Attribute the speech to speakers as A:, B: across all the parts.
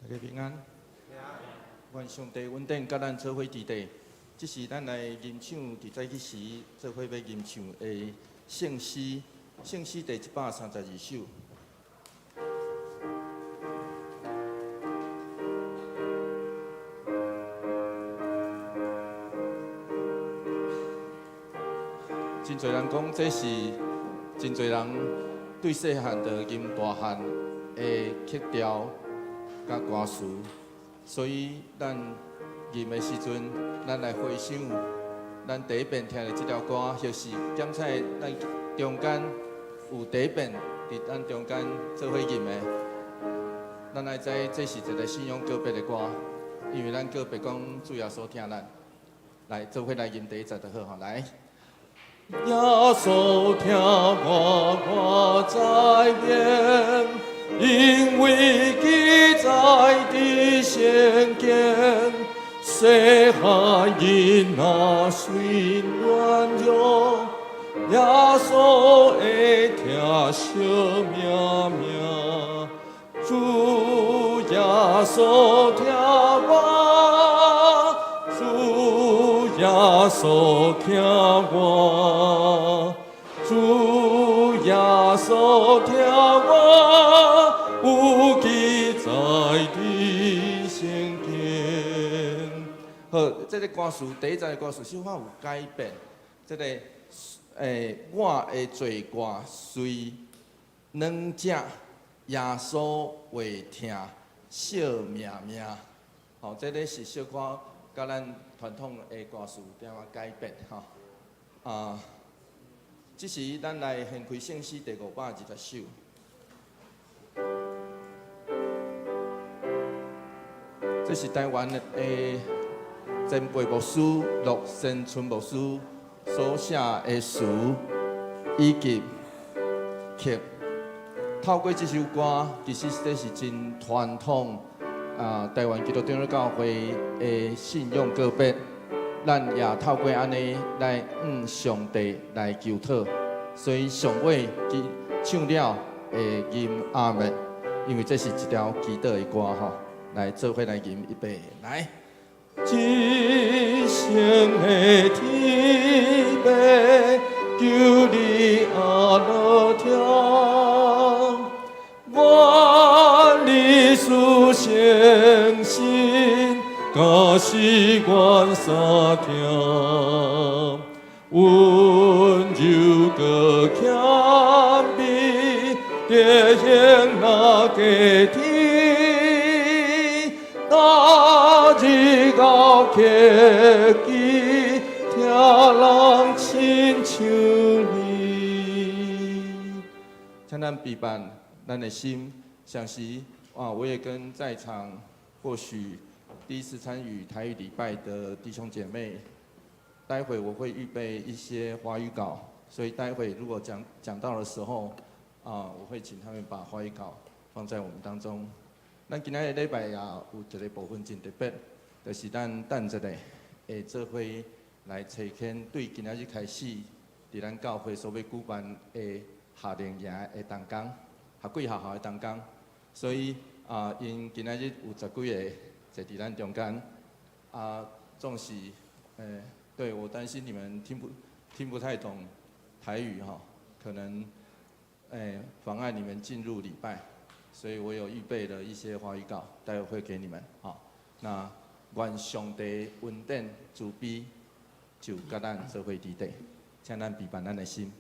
A: 大家平安。願上帝恩典佮咱做伙佇底。這是咱來吟唱佇早起時做伙欲吟唱的聖詩，聖詩第132首。真濟人講，這是真濟人對細漢就吟大漢的曲調佮歌詞，所以咱吟的時陣，咱來回想咱第一遍聽著這條歌，或是檢查咱中間有第一遍佇咱中間做伙吟的，咱愛知這是一個信仰告白的歌，因為咱告白講主耶穌疼咱，來做伙來吟第一節就好吼，來。耶穌疼我，我知明，因為記載佇聖經，細漢囡仔雖軟弱，耶穌會疼惜命命。主耶穌疼我，主耶穌疼我，主耶穌疼我，有記載佇聖經。好，這个歌詞第一節的歌詞小可有改變，這个我的罪過雖軟正，耶穌會疼惜命命。好，這个是小可佮咱傳統的歌詞有點仔改變吼。啊，這時咱來掀開聖詩第520首。這是台灣的前輩牧師駱先春牧師所寫的詞以及曲。透過這首歌，其實這是真傳統啊，台灣基督長老教會的信仰告白。咱也透過按呢來向上帝來求討，所以上尾唱了會吟阿們，因為這是一條祈禱的歌吼，來做伙來吟一遍，來。一生的天父，求你阿樂聽，願你賜聖神，教示阮三聽，溫柔閣謙卑，德行若過天，今日到客機，聽人親像你。請咱閉辦咱的心，想時啊，我也跟在場或許第一次參與台語禮拜的弟兄姐妹，待會我會預備一些華語稿，所以待會如果講到的時候，啊，我會請他們把華語稿放在我們當中。咱今仔日禮拜也有一個部分真特別，就是咱等一下會做伙來差遣，對今仔日開始，佇咱教會所欲舉辦的夏令營的同工，學貴學校的同工，所以啊，𪜶今仔日有十幾个坐佇咱中間，啊，總是，對我擔心你們聽不太懂台語哈，可能，妨礙你們進入禮拜，所以我有預備了一些華語稿，待會會給你們，好，那願上帝恩典慈悲就佮咱做伙佇底，請咱閉辦咱的心。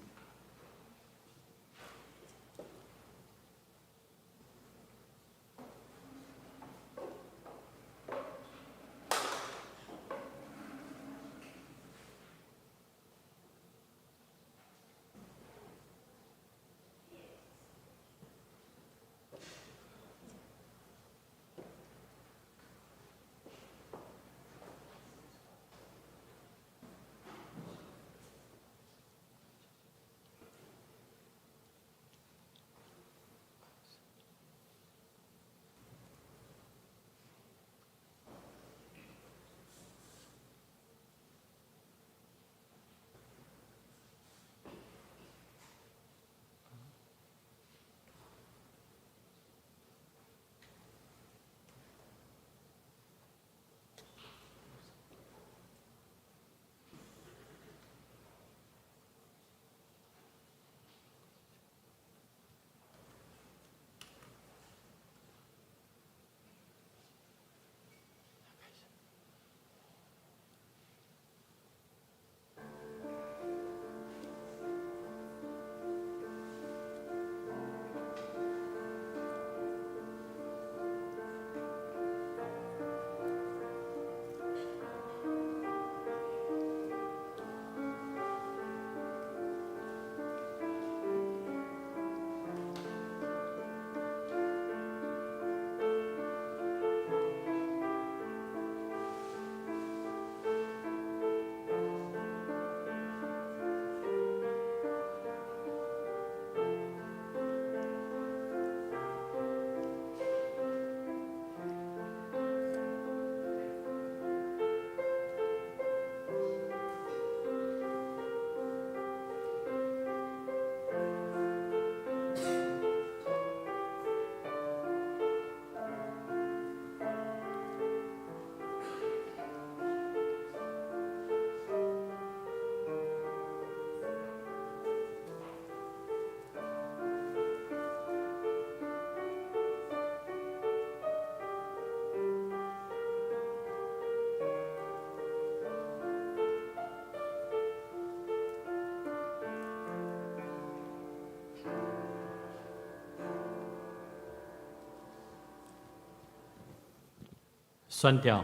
B: 宣調，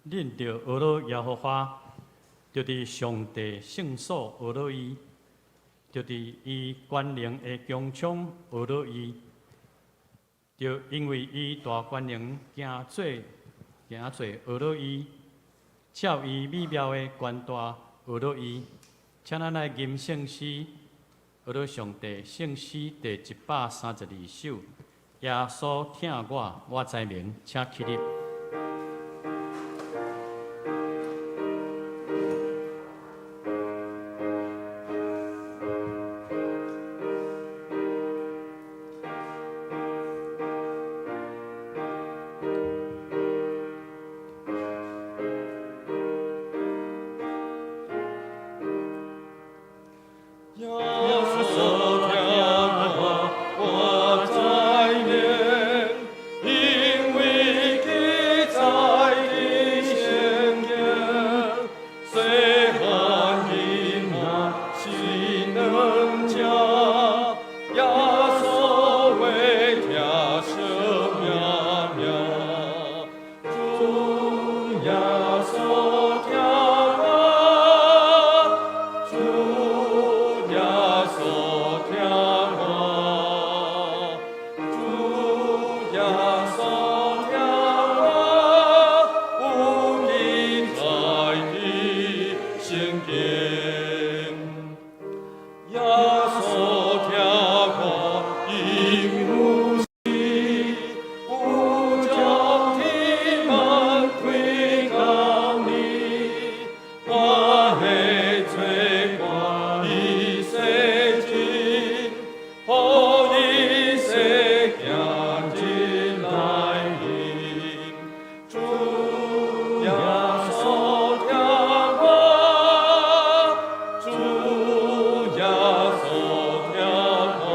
B: 恁著呵咾耶和華，著佇上帝聖所呵咾伊，著佇伊權能的穹蒼呵咾伊，著因為伊大權能行做呵咾伊，照伊美妙的權大呵咾伊。請咱來吟聖詩，呵咾上帝聖詩第132首。耶穌疼我，我知明，請起立。
A: 耶穌疼我，我知明，因為記載佇聖經，細漢囡仔是軟食，耶穌話疼惜命命，主耶穌疼我，主耶穌疼我，主耶穌疼我，有記載佇聖經。耶穌疼我，伊有時有將天門開予你，我的罪過伊洗淨，予伊洗行入內面。主耶穌疼我，主耶穌疼我，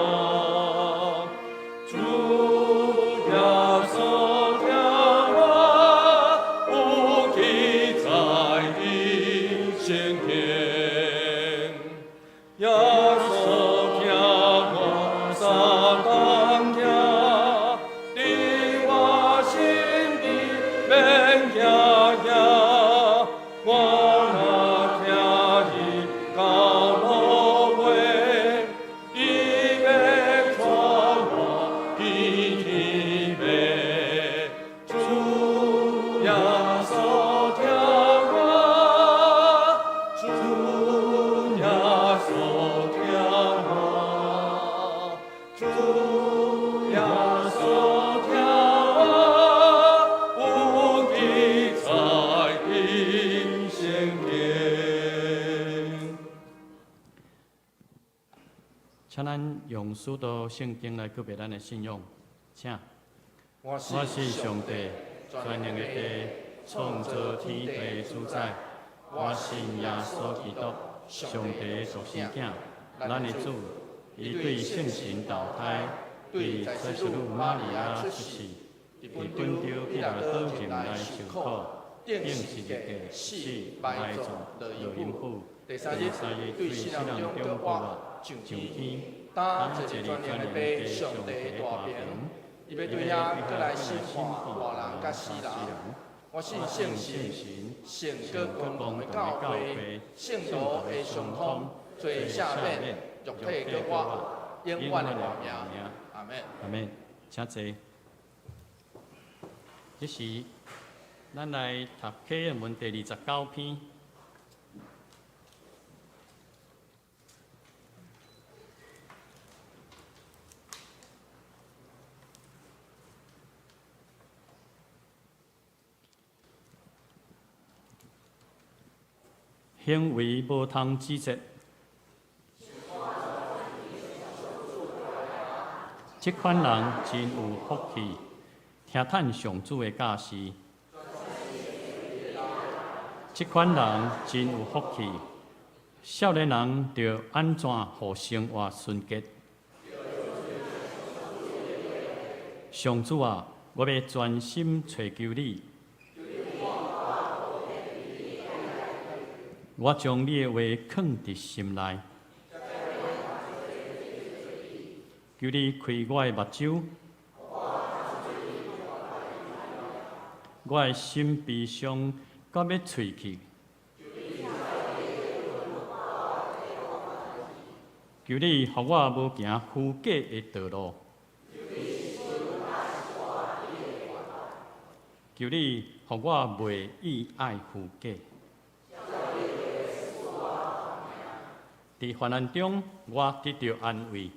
A: 主耶穌疼我，有記載佇聖經。耶穌疼我，撒旦囝，佇我身邊免驚驚，我若聽伊到落尾，伊欲帶我去天父。主耶穌疼我，主耶穌疼我，主耶穌疼我，有記載佇聖經。
B: 請咱用使徒聖經來告白咱的信仰，請。
A: 我
B: 我信上帝，全能的父，創造天地的主宰。我信耶穌基督，上帝的獨生囝，咱的主。伊對聖神投胎，對祭司女瑪利亞出世，佇本丟彼拉多入來受苦，釘十字架，死，埋葬，落陰府。
A: 第三日對死人中復活，上天，擔坐佇全能的父上帝的大爿，伊欲對遐閣來審判活人佮死人。我信聖神，聖閣公共的教會，聖徒的相通，罪赦免，肉體閣活，永遠的活命。阿門。
B: 阿門。請坐。這時，咱來讀啟應文第29篇。行為無通指責，這款人真有福氣，聽趁上主的教示。這款人真有福氣，少年人著按怎予生活純潔？上主啊，我欲專心揣求你。我將你的話囥佇心內，求你開我的目睭，我的心悲傷到欲碎去。求你予我無行虛假的道路。求你予我袂意愛虛假。佇患難中，我得著安慰。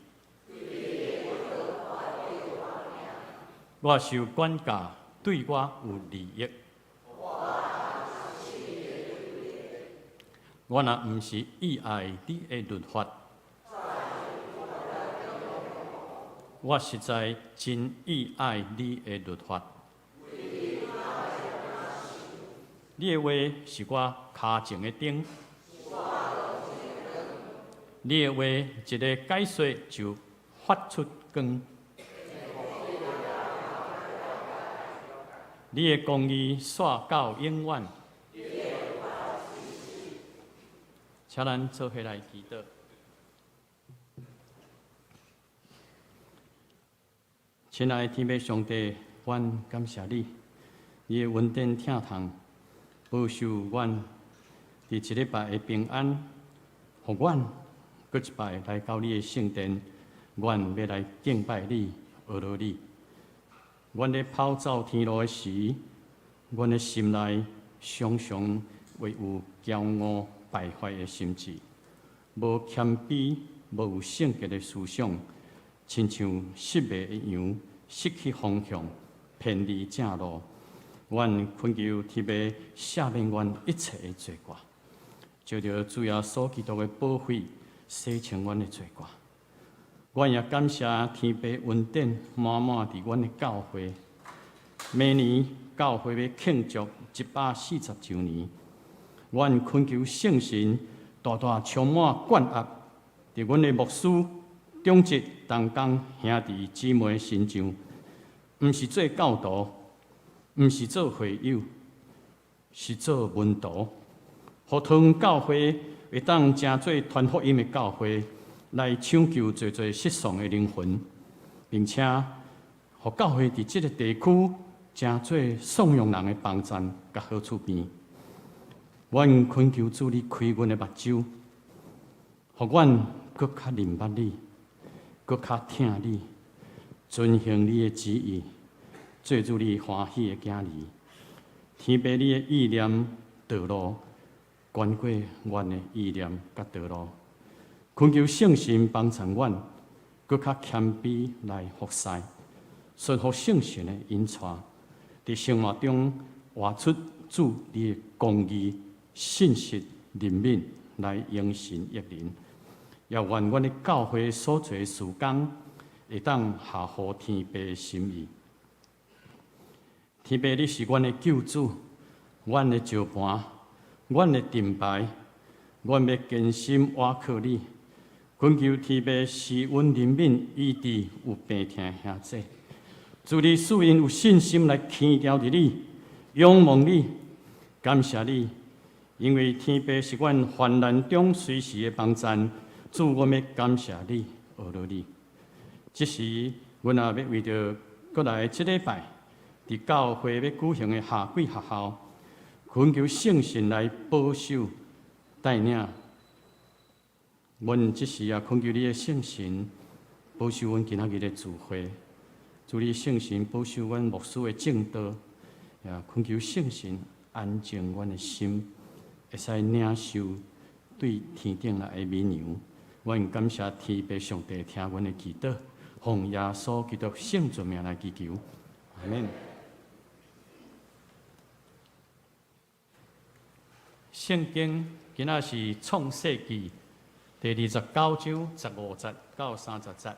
B: 我受管教，對我有利益。我若毋是意愛你的律法，我實在真意愛你的律法。你的話是我跤前的燈，你的話一个解說就發出光。你的公義煞到永遠。請咱做伙來祈禱。親愛的天父上帝，阮感謝你，你的恩典疼痛，保守阮佇這禮拜的平安，予阮閣一擺來到你的聖殿，阮欲來敬拜你，學羅你。阮咧跑走天路的時，阮的心內常常會有驕傲敗壞的心志，無謙卑、無有聖潔的思想，親像失迷的羊，失去方向，偏離正路。阮懇求天父赦免阮一切的罪過，藉著主耶穌基督的寶血洗清阮的罪過。阮也感謝天父恩典滿滿佇阮的教會。明年教會欲慶祝140週年，阮懇求聖神大大充滿灌壓佇阮的牧師、長執、同工兄弟姊妹身上，毋是做教徒，毋是做會友，是做門徒，予桃園教會會當成做傳福音的教會，來搶救濟濟失喪的靈魂，並且予教會佇這个地區成做頌揚人的幫贊佮好處邊。阮懇求主你開阮的目睭，予阮閣較認捌你，閣較疼你，遵行你的旨意，做主你歡喜的囝兒。天父你的意念道路，懸過阮的意念佮道路。懇求聖神幫助阮，閣較謙卑來服侍，順服聖神的引帶，佇生活中活出主你的公義、信實、憐憫來榮神益人。也願阮的教會所做的事工，會當合乎天父心意。天父，你是阮的救主，阮的石磐，阮的盾牌，阮欲堅心倚靠你。懇求天父施恩憐憫醫治有病疼的兄弟，主你賜𪜶有信心來牽牢佇你，仰望你，感謝你，因為天父是阮患難中隨時的幫贊。主，阮欲感謝你，學羅你。這時，阮也欲為著閣來這禮拜，佇教會欲舉行的夏季學校，懇求聖神來保守帶領。阮這時也懇求你的聖神保守阮今仔日的聚會，主你聖神保守阮牧師的證道，也懇求聖神安靜阮的心，會使領受對天頂來的美糧。阮感謝天父上帝聽阮的祈禱，奉耶穌基督聖尊名來祈求，阿們。聖經今仔是創世記第29章15節到30節。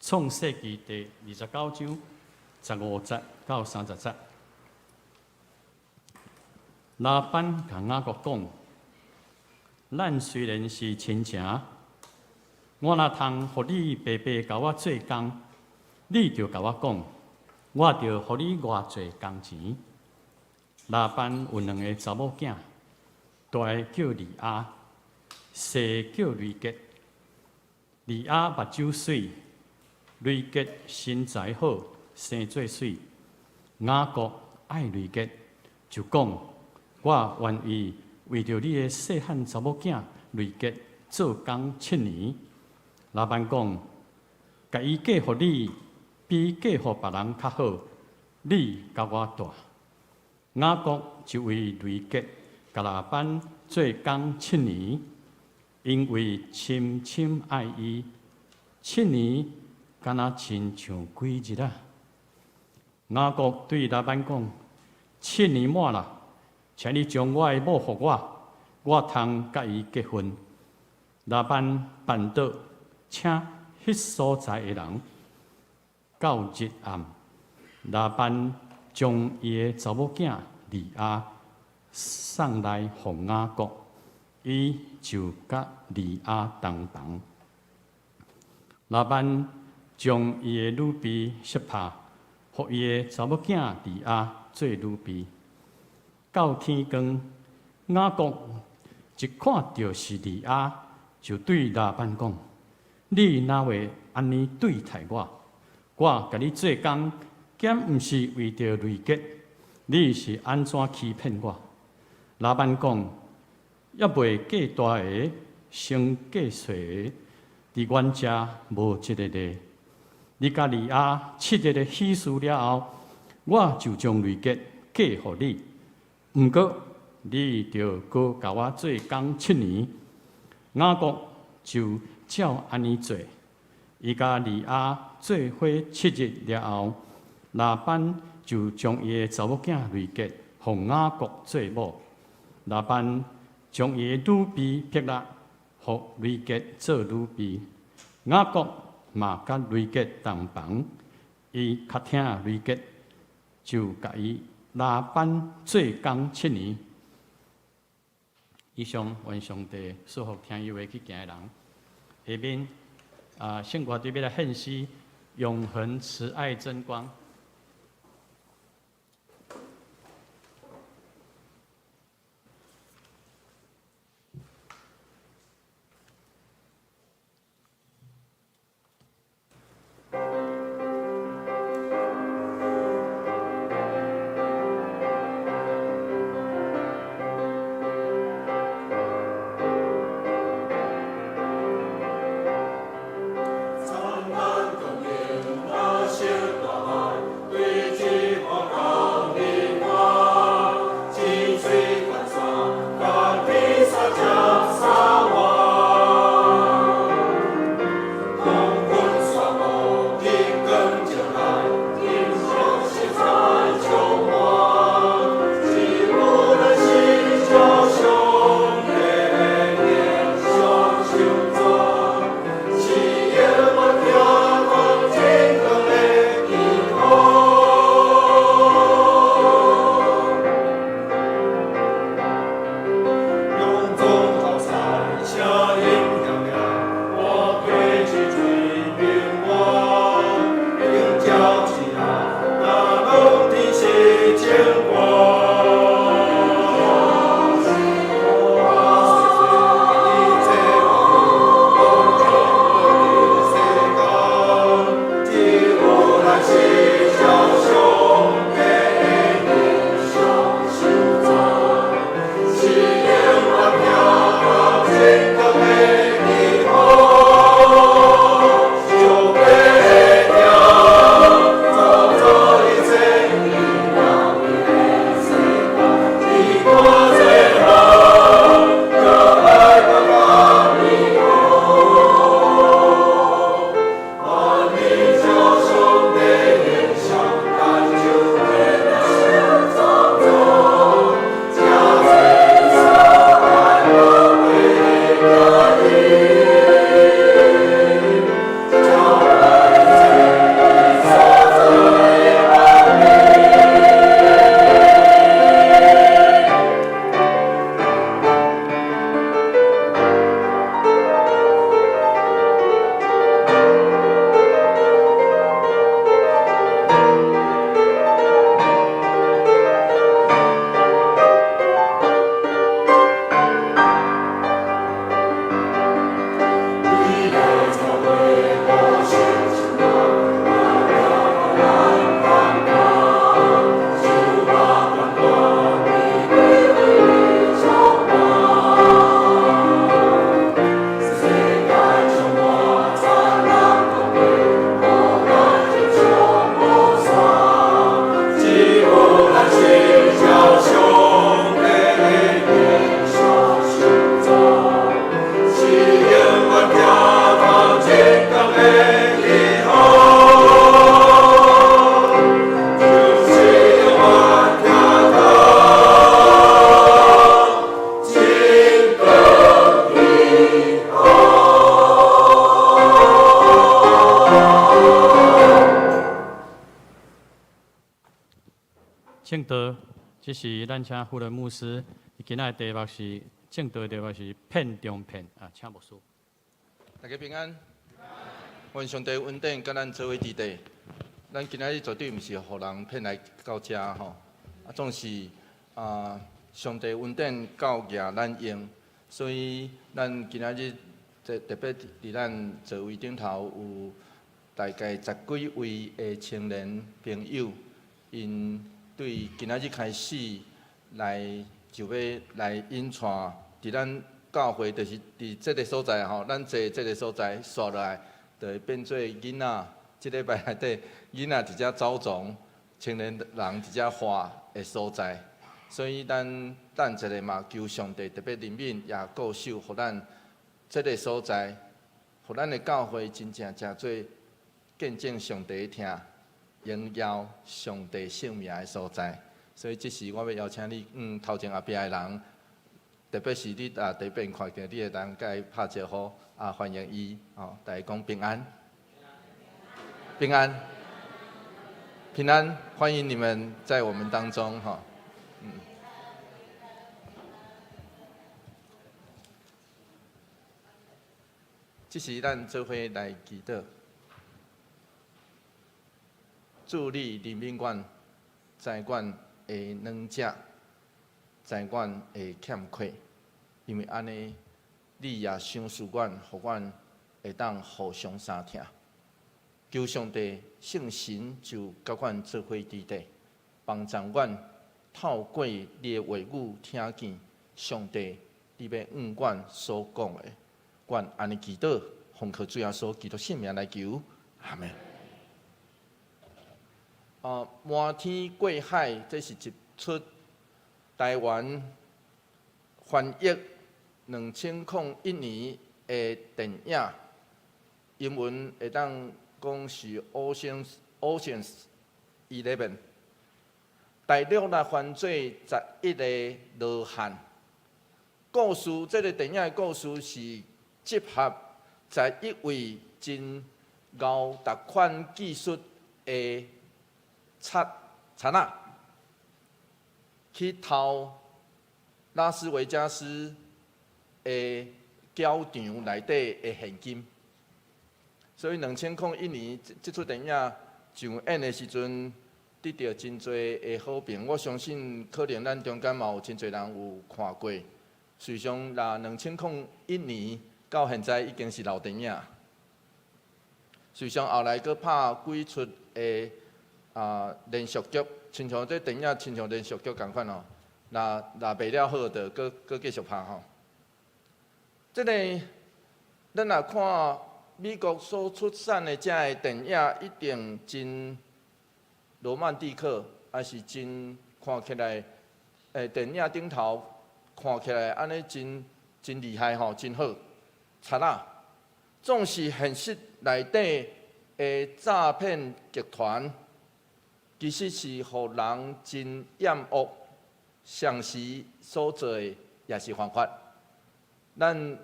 B: 創世記第29章15節到30節。拉班共雅各講：咱雖然是親情，我若通予你白白共我做工，你著共我講，我著予你偌濟工錢。拉班有兩个查某囝，大个叫利亞，細叫雷結。利亞目睭媠，雷結身材好，生做媠。雅各愛雷結，就講：我願意為著你的細漢查某囝雷結做工七年。拉班講：共伊嫁予你，比嫁予別人較好。你佮我蹛。雅各就為雷結共拉班做工七年，因為深深愛伊。七年敢若親像幾日仔。雅各對拉班講：七年滿啦，請你將我的某予我，我通佮伊結婚。拉班絆倒，請彼所在的人，到日暗，拉班將伊的查某囝利亞送來予雅各，伊就佮利亞同房。拉班將伊的女婢悉帕，予伊的查某囝利亞做女婢。到天光，雅各一看著是利亞，就對拉班講：你哪會按呢對待我？我共你做工，敢毋是為著雷結？你是按怎欺騙我？拉班講：猶未嫁大个，先嫁細个，佇阮遮無這个例。你佮利亞七日的喜事了後，我就將雷結嫁予你。毋過，你著閣共我做工七年。雅各就照按呢做。伊佮利亞做伙七日了後，拉班就將伊的查某囝雷結予雅各做某。拉班將伊的女婢辟喇予雷結做女婢。雅各嘛佮雷結同房，伊較疼雷結，就共伊拉班做工七年。以上願上帝賜福聽伊話去行的人。下面啊，聖歌隊欲來獻詩永恆慈愛真光。
C: 燦爛光明，亞瑟大漢。
B: 證道，這是咱請富倫牧師，今仔的題目是證道的題目是騙中騙啊，請牧師。
A: 大家平安，願上帝恩典佮咱做伙佇底。咱今仔日絕對毋是予人騙來到遮吼，啊，總是啊，上帝恩典夠額咱用，所以咱今仔日特特別佇咱座位頂頭有大概十幾位的青年朋友，𪜶對今仔日開始來就欲來引帶佇咱教會，就是佇這个所在吼，咱坐這个所在紲落來，就會變做囡仔。這禮拜內底囡仔佇遮走傱，青年人佇遮活的所在。所以咱等一下嘛，求上帝特別憐憫，也顧守，予咱這个所在，予咱的教會真正成做見證上帝疼、榮耀上帝聖名的所在。所以這時我欲邀請你，頭前後壁的人，特別是你啊，佇邊看見你的人，共伊拍招呼啊，歡迎伊，哦，大家講平安，平安，平安，歡迎你們在我們當中，哈，嗯。這時咱做伙來祈禱，主你憐憫阮，知阮的軟弱，知阮的欠缺，因為按呢，你也賞賜阮，予阮會當互相相疼。求上帝聖神就佮阮做伙佇底，幫助阮透過你的話語聽見上帝你欲向阮所講的。阮按呢祈禱，奉靠主耶穌基督聖名來求，阿門。啊，瞞天過海，這是一齣台灣翻譯2001年的電影，英文會當講是 Ocean's Eleven。大陸來翻做十一个羅漢。故事，這个電影的故事是集合十一位真𠢕逐款技術的賊賊仔，去偷拉斯維加斯的繳場內底的現金。所以2001年這這齣電影上映的時陣，得著真濟的好評。我相信可能咱中間嘛有真濟人有看過。事實上，若2001年到現在已經是老電影。事實上，後來閣拍幾齣的啊連續劇，親像這電影親像連續劇仝款哦。若若賣了好，就閣閣繼續拍吼。這個咱若看美國所出產的這个電影，一定真羅曼蒂克，抑是真看起來，電影頂頭看起來按呢真真厲害吼，真好。賊仔，總是現實內底的詐騙集團，其實是予人真厭惡，常時所做的也是犯法。咱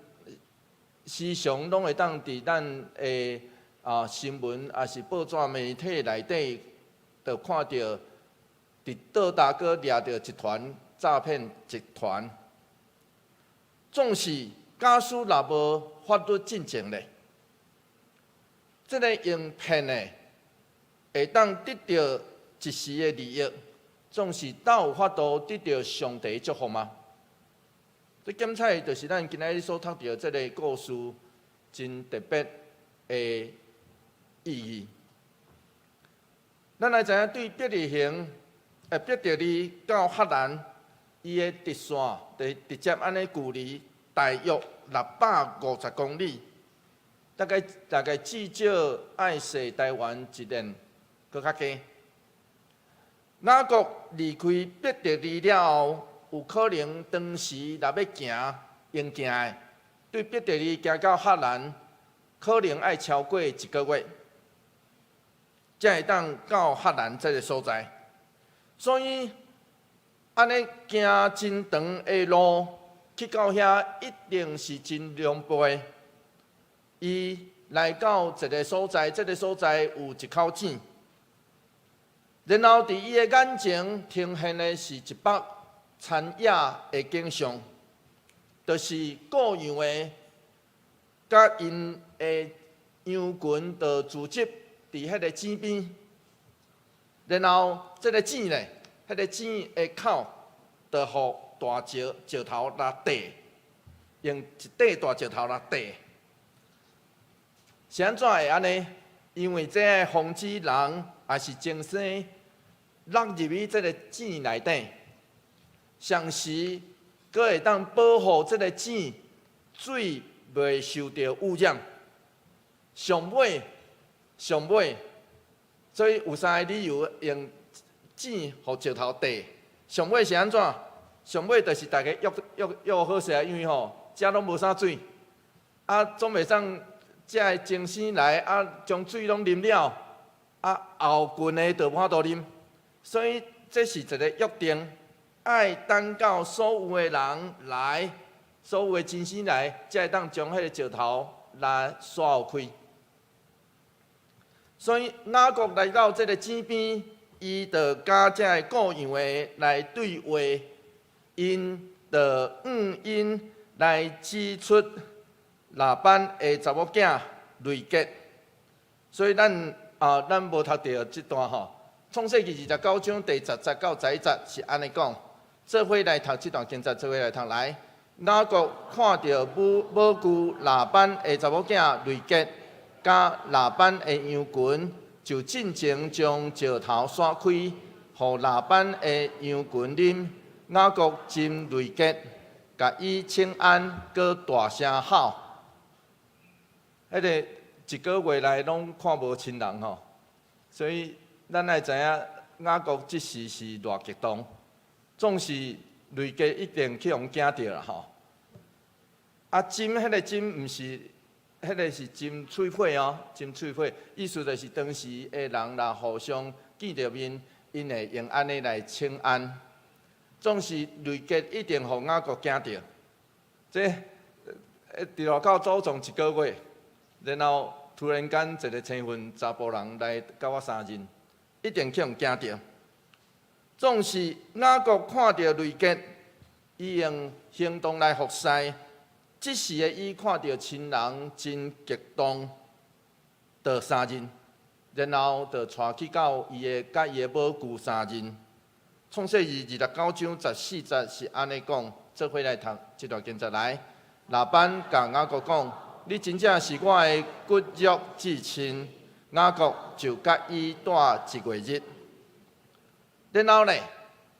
A: 時常攏會當佇咱的啊新聞，抑是報紙媒體內底，就看著佇倒大閣掠著一團詐騙集團，總是假使若無法律進前咧，這个用騙的會當得著一時的利益，總是敢有法度得著上帝祝福嗎？這檢採就是咱今仔日所讀著這个故事真特別的意義。咱來知影，對伯利恆、伯特利到哈蘭，伊的直線，就直接按呢距離大約650公里，大概大概至少愛踅台灣一年，閣較加。雅各離開伯特利了後，有可能當時若欲行用行的，對伯特利行到哈蘭，可能愛超過一个月，才會當到哈蘭這个所在。所以，按呢行真長的路去到遐，一定是真狼狽。伊來到一个所在，這个所在有一口井，然後佇伊的眼前呈現的是一幅田野的景象，就是羔羊的佮𪜶的羊群就聚集佇彼个井邊，然後這个井咧，彼个井的口就予大石石頭來硩，用一塊大石頭來硩。是按怎會按呢？因為這會防止人抑是精牲落入去這个井內底，同時閣會當保護這个井水袂受著污染。上尾，上尾，所以有三个理由用井予石頭硩。上尾是按怎？上尾就是大家約約約好勢，因為吼，遮攏無啥水，啊，總袂使遮的精牲來啊，將水攏啉了，啊，後群的就無法度啉，所以這是一个約定，愛等到所有的人來，所有的精牲來，才會當將彼个石頭來徙開。所以雅各來到這个井邊，伊就佮這个羔羊的來對話，𪜶就向𪜶來指出拉班的查某囝蕾結。所以咱啊，咱無讀著這段吼，創世記29章第10節到11節是按呢講。做伙來讀這段經節，做伙來讀來。雅各看著母母舅拉班的查某囝蕾結，佮拉班的羊群，就進前將石頭徙開，予拉班的羊群啉。雅各真蕾結，共伊請安，閣大聲吼。彼个一个月來攏看無親人吼，所以咱愛知影雅各這時是偌激動，總是蕾結一定去予驚著啦吼。啊，針彼个針毋是，彼个是針喙皮哦，針喙皮，意思就是當時的人若互相見著面，𪜶會用按呢來請安。總是蕾結一定予雅各驚著，這佇外口祖宗一个月，然後突然間一个青雲查埔人來佮我相認，一定去予驚著。總是雅各看著蕾結，伊用行動來服侍。這時的伊看著親人真激動，就相認，然後就帶去到伊的佮伊的母舅相認。創世記29章14節是按呢講，做伙來讀這段經節來。拉班共雅各講：你真正是我的骨肉至親。雅各就佮伊蹛一月日，然後呢，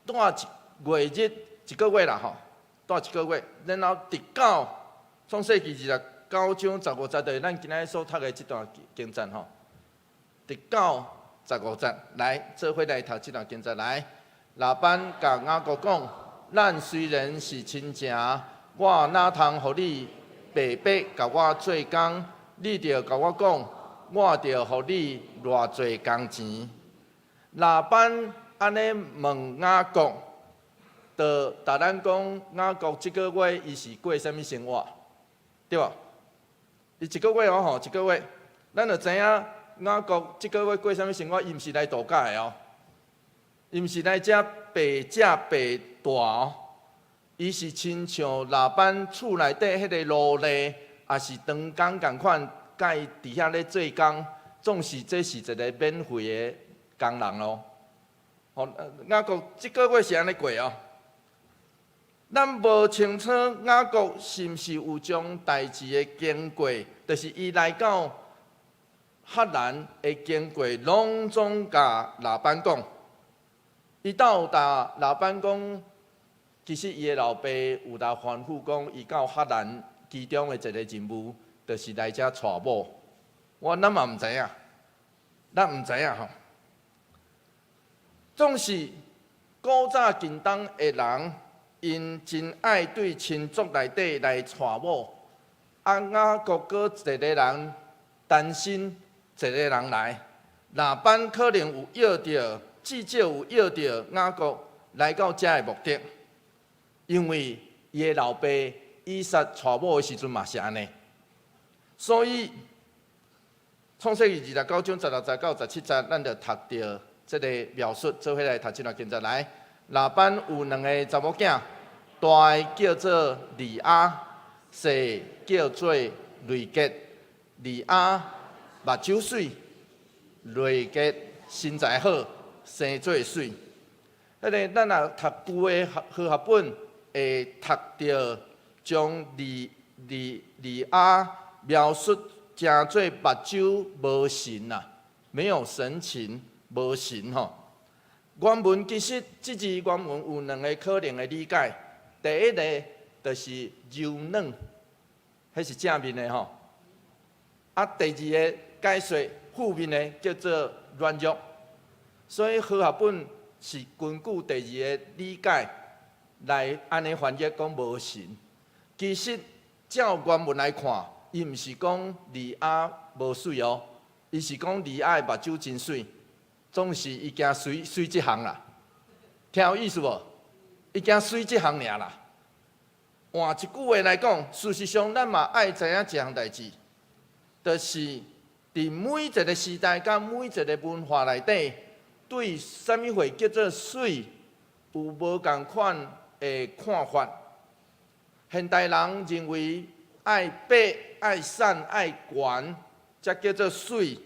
A: 蹛一月日一个月啦吼，蹛一个月，然後直到創世記29章15節，就是咱今仔日所讀的這段經節吼，直到十五節來，做伙來讀這段經節來。拉班共雅各講：咱雖然是親情，我哪通予你白白共我做工？你著共我講，我著予你偌濟工錢。拉班按呢問雅各，就共咱講雅各這个月伊是過啥物生活，對無？伊一个月哦吼，一个月，咱就知影雅各這个月過啥物生活，伊毋是來度假的哦。伊毋是來遮白食白蹛哦，伊是親像拉班厝內底彼个奴隸，抑是長工仝款，佮伊佇遐咧做工，總是這是一个免費的工人咯。吼，雅各這个月是按呢過哦。咱無清楚雅各是毋是有將代誌的經過，就是伊來到哈蘭的經過，攏總共拉班講。伊到達拉班講，其實伊的老爸有來吩咐講，伊到哈蘭其中的一个任務，就是來遮娶某。我咱嘛毋知影，咱毋知影吼。總是古早近東的人，𪜶真愛對親族內底來娶某。啊，雅各閣一个人單身，一个人來，拉班可能有約著。至少有約著雅各來到遮的目的，因為伊的老爸以撒娶某的時陣嘛是按呢，所以創世記29章16節到17節，咱就讀著這个描述，做伙來讀這段經節來。拉班有兩个查某囝，大的叫做利亞，細叫做蕾結。利亞目睭媠，蕾結身材好，生做媠。彼个咱若讀舊的和合本，會讀著將利亞描述成做目睭無神啊，沒有神情，無神吼。原文其實這字原文有兩个可能的理解。第一个就是柔軟，彼是正面的吼。啊，第二个解說負面的叫做軟弱。所以和合本是根據第二个理解來按呢翻譯講無神。其實照原文來看，伊毋是講利亞無媠哦，伊是講利亞的目睭真媠。總是伊驚媠媠這項啦，聽有意思無？伊驚媠這項爾啦。換一句話來講，事實上咱嘛愛知影一項代誌，就是佇每一个時代佮每一个文化內底，對啥物貨叫做媠，有無仝款的看法。現代人認為愛白、愛瘦、愛懸，才叫做媠。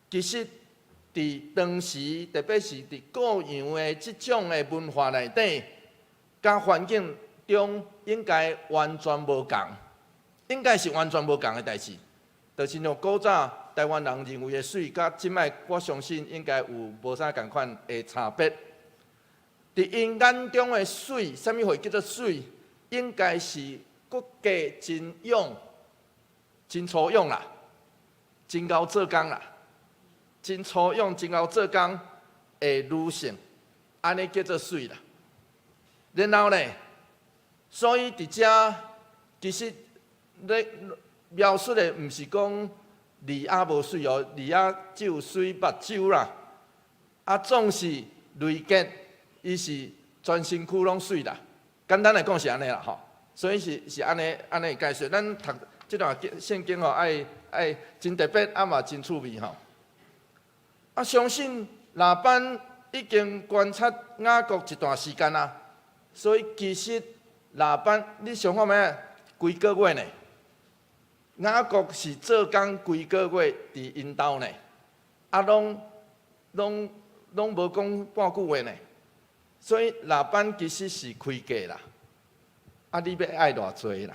A: 其實，佇當時，特別是佇古洋的這種的文化內底，佮環境中應該完全無仝，應該是完全無仝的代誌。就是像古早台灣人認為的媠，佮這擺我相信應該有無啥仝款的差別。佇𪜶眼中的媠，啥物貨叫做媠？應該是骨骼真勇、真粗勇啦，真𠢕做工啦。真粗勇、真𠢕做工的女性，按呢叫做媠啦。然後呢，所以佇遮其實咧描述的毋是講利亞無媠哦，利亞只有媠目睭啦。啊，總是蕾結，伊是全身軀攏媠啦。簡單來講是按呢啦吼，所以是按呢按呢解說。咱讀這段聖經吼，愛愛真特別，啊嘛真趣味吼。啊，相信拉班已經觀察雅各一段時間啦，所以其實拉班，你想看覓？幾個月呢？雅各是做工幾個月佇𪜶兜呢？啊，攏攏攏無講半句話呢。所以拉班其實是開價啦。啊，你欲愛偌濟啦？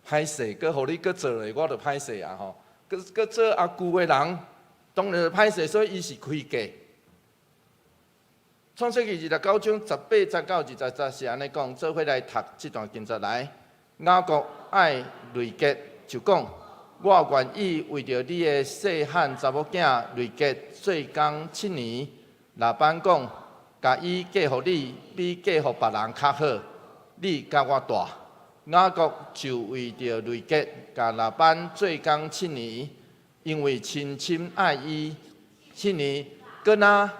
A: 歹勢，閣予你閣做咧，我就歹勢啊吼。閣閣做阿舅的人，當然歹勢，所以伊是開價。創世記29章18節到20節是按呢講，做伙來讀這段經節來。雅各愛蕾結，就講：我願意為著你的細漢查某囝蕾結做工七年。拉班講：共伊嫁予你，比嫁予別人較好。你佮我蹛。雅各就為著蕾結，共拉班做工七年，因為深深愛伊。七年，閣若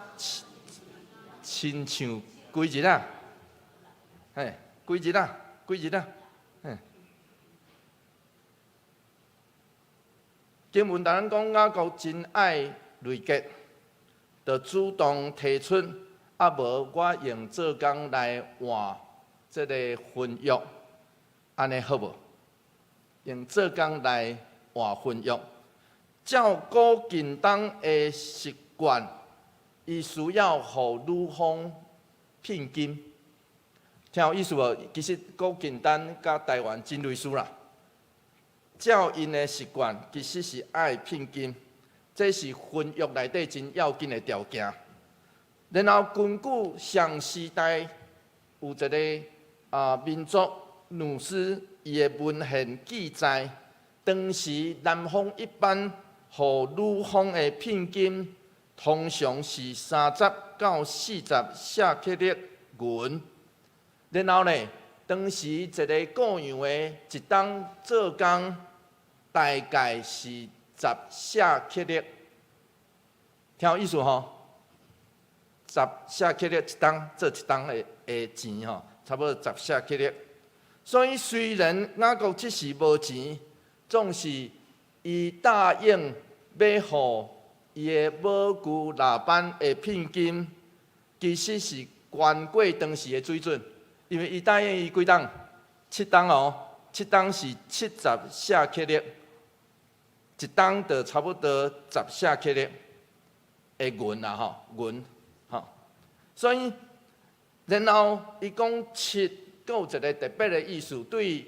A: 親像幾日啊？嘿，幾日啊？幾日啊？嘿。經文同咱講，雅各真愛蕾結，就主動提出，啊無我用做工來換這个婚約，按呢好無？用做工來換婚約，照古近東的習慣，伊需要予女方聘金，聽有意思無？其實古近東佮台灣真類似啦。照𪜶的習慣，其實是愛聘金，這是婚約內底真要緊的條件。然後根據上時代有一个民族女師伊的文獻記載，當時男方一般予女方的聘金，通常是30到40舍客勒銀。然後呢，當時一个雇傭的一冬做工，大概是十舍客勒，聽有意思吼？十舍客勒一冬做一冬的錢吼，差不多十舍客勒。所以雖然雅各這時無錢，總是伊答應欲予伊的母舅拉班的聘金，其實是懸過當時的水準，因為伊答應伊幾擔？七擔哦，七擔是70舍客勒，一擔就差不多10舍客勒的銀啦吼，銀吼。所以，然後伊講七，閣有一個特別的意思，對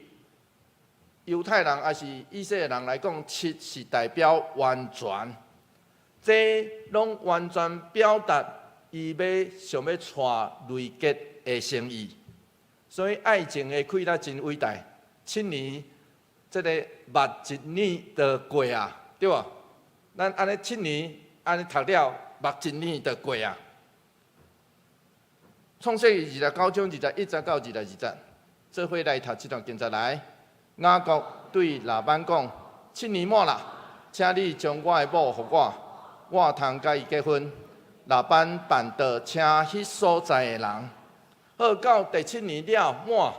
A: 猶太人抑是以色列人來講，七是代表完全，這攏完全表達伊欲想欲娶累結的心意。所以愛情的氣力真偉大。7年，這个目一眼就過啊，對無？咱按呢七年按呢讀了，目一眼就過啊。創世記29章21節到22節，做伙來讀這段經節來。雅各對拉班講：七年滿啦，請你將我的某予我，我通佮伊結婚。拉班辦桌請彼所在的人。好，到第七年了滿，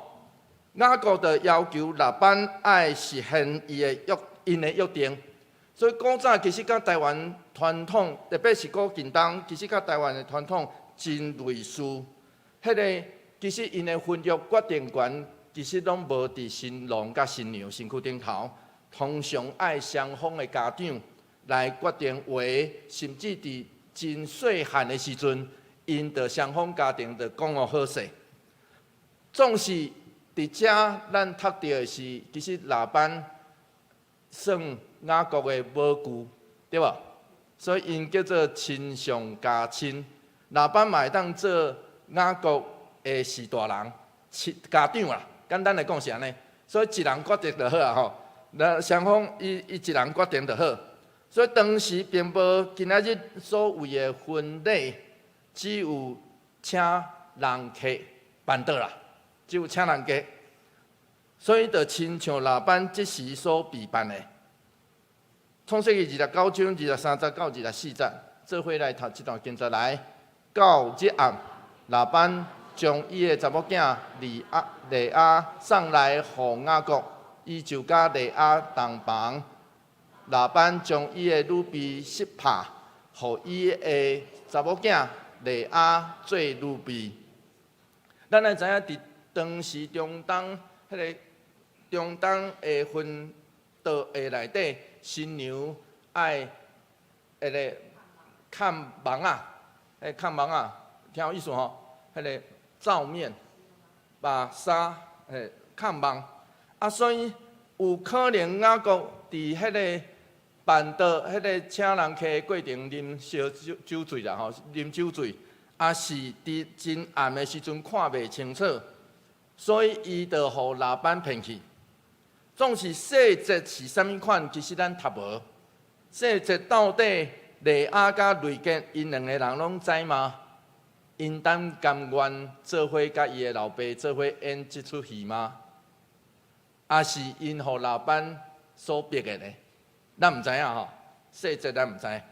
A: 雅各就要求拉班愛實現伊的約，𪜶的約定。所以古早其實佮台灣傳統，特別是古近東，其實佮台灣的傳統真類似。彼个其實𪜶的婚約決定權，其實攏無佇新郎佮新娘身軀頂頭，通常愛雙方的家長來決定話，甚至佇真細漢的時陣，𪜶就雙方家庭就講予好勢。總是佇遮，咱讀著的是，其實拉班算雅各的母舅，對無？所以𪜶叫做親上加親。拉班嘛會當做雅各的序大人，親家長啦。簡單來講是按呢，所以一人決定就好啊吼。那雙方伊伊一人決定就好。所以當時並無今仔日所謂的婚禮，只有請人客辦桌啦，只有請人客。所以就親像拉班這時所備辦的。創世記29章23節到24節，做伙來讀這段經節來。到日暗，拉班將伊的查某囝利亞送來予雅各，伊就佮利亞同房。拉班將伊的女婢悉帕，予伊的查某囝利亞做女婢。咱來知影，佇當時中東彼个中東的婚桌的內底，新娘愛彼个崁網仔，彼崁網仔，聽有意思吼？彼个罩面，把紗，嘿，崁網。啊，所以有可能雅各佇彼个辦桌、彼个請人客的過程啉燒酒酒醉啦吼，啉酒醉，抑是佇真暗的時陣看袂清楚，所以伊就予拉班騙去。總是細節是啥物款，其實咱讀無。細節到底利亞佮蕾結𪜶兩個人攏知嗎？𪜶當甘願做伙佮伊的老爸做伙演這齣戲嗎？抑是𪜶予拉班所逼的呢？咱毋知影吼，細節咱毋知。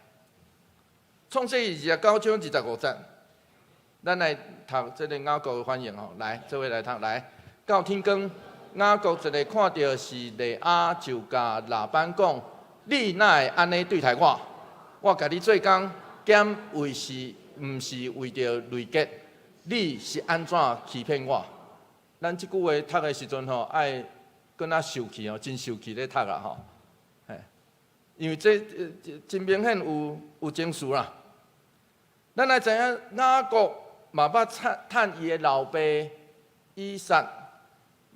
A: 創世記29章25節，咱來讀這个雅各的反應吼，來，做伙來讀來。到天光，雅各一个看著是利亞，就共拉班講：你哪會按呢對待我？我共你做工，敢為是毋是為著蕾結？你是按怎欺騙我？咱這句話讀的時陣吼，愛閣較受氣哦，真受氣咧讀啊吼，嘿，因為這真明顯有情緒啦。咱來知影雅各嘛捌趁伊的老爸以撒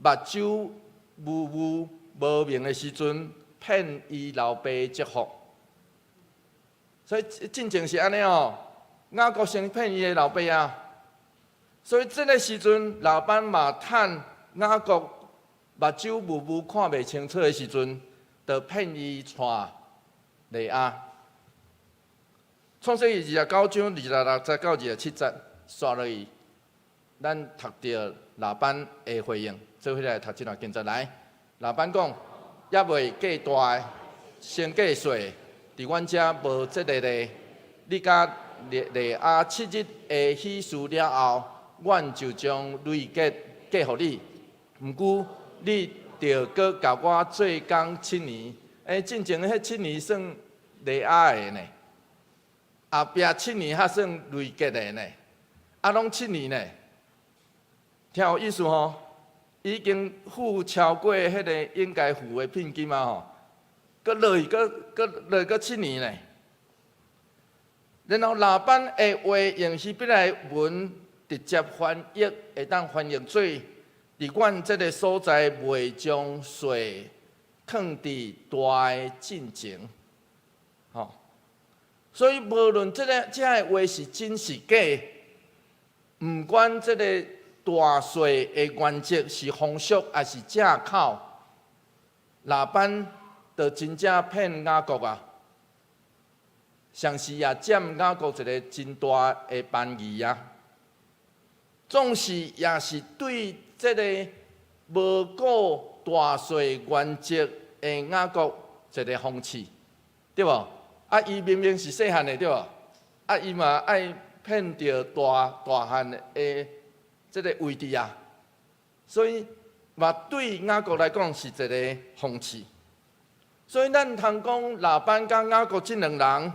A: 目睭霧霧無明的時陣，騙伊老爸祝福。所以進前是按呢哦，雅各先騙伊的老爸啊。所以這个時陣，拉班嘛趁雅各目睭霧霧看袂清楚的時陣，就騙伊娶利亞。創世記29章26節到27節，煞落去，咱讀著拉班的回應，做伙來讀這段經節來。拉班講：猶未過大的，先過細的，佇阮遮無這个例。你佮利亞七日的喜事了後，阮就將蕾結嫁予你。毋過你著閣共我做工七年。欸，進前彼七年算利亞的呢。後壁七年較算累計的呢，啊，攏七年呢，聽有意思吼？已經付超過彼個應該付的聘金啊吼，閣落去，閣閣落閣七年呢。然後拉班的話用希伯來文直接翻譯，會當翻譯做：佇阮這个所在，袂將稅囥佇大的進前，吼。所以無論這个話是真是假，毋管這个大細的原則是風俗抑是藉口，拉班就真正騙雅各啊！同時也佔雅各一个真大的便宜啊！總是也是對這个無顧大細原則的雅各一个諷刺，對無？啊，伊明明是細漢的，對無？啊，伊嘛愛騙著大大漢的這个位置啊，所以嘛對雅各來講是一个諷刺。所以咱通講拉班佮雅各這兩人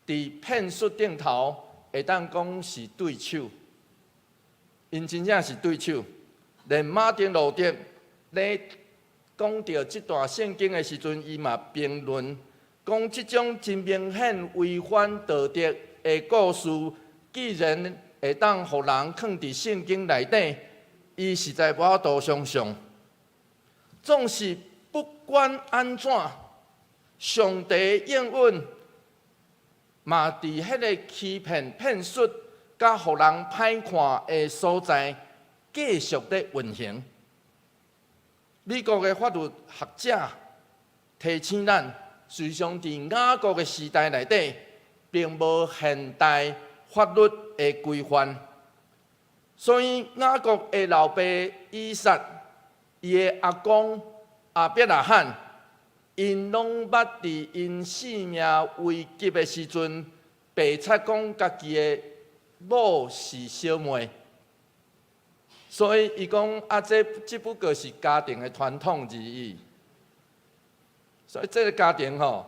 A: 佇騙術頂頭，會當講是對手，𪜶真正是對手。連馬丁路德咧講著這段聖經的時陣，伊嘛評論講這種真明顯違反道德的故事，既然會當予人囥佇聖經內底，伊實在無法度相信。總是不管按怎，上帝應允嘛，佇彼个欺騙、騙術，佮予人歹看的所在，繼續咧運行。美國的法律學者提醒咱，事實上佇雅各的時代內底，並無現代法律的規範，所以雅各的老爸以撒，伊的阿公亞伯拉罕，𪜶攏捌佇𪜶性命危急的時陣，白賊講家己的某是小妹，所以伊講啊，這只不過是家庭的傳統而已。所以這个家庭吼，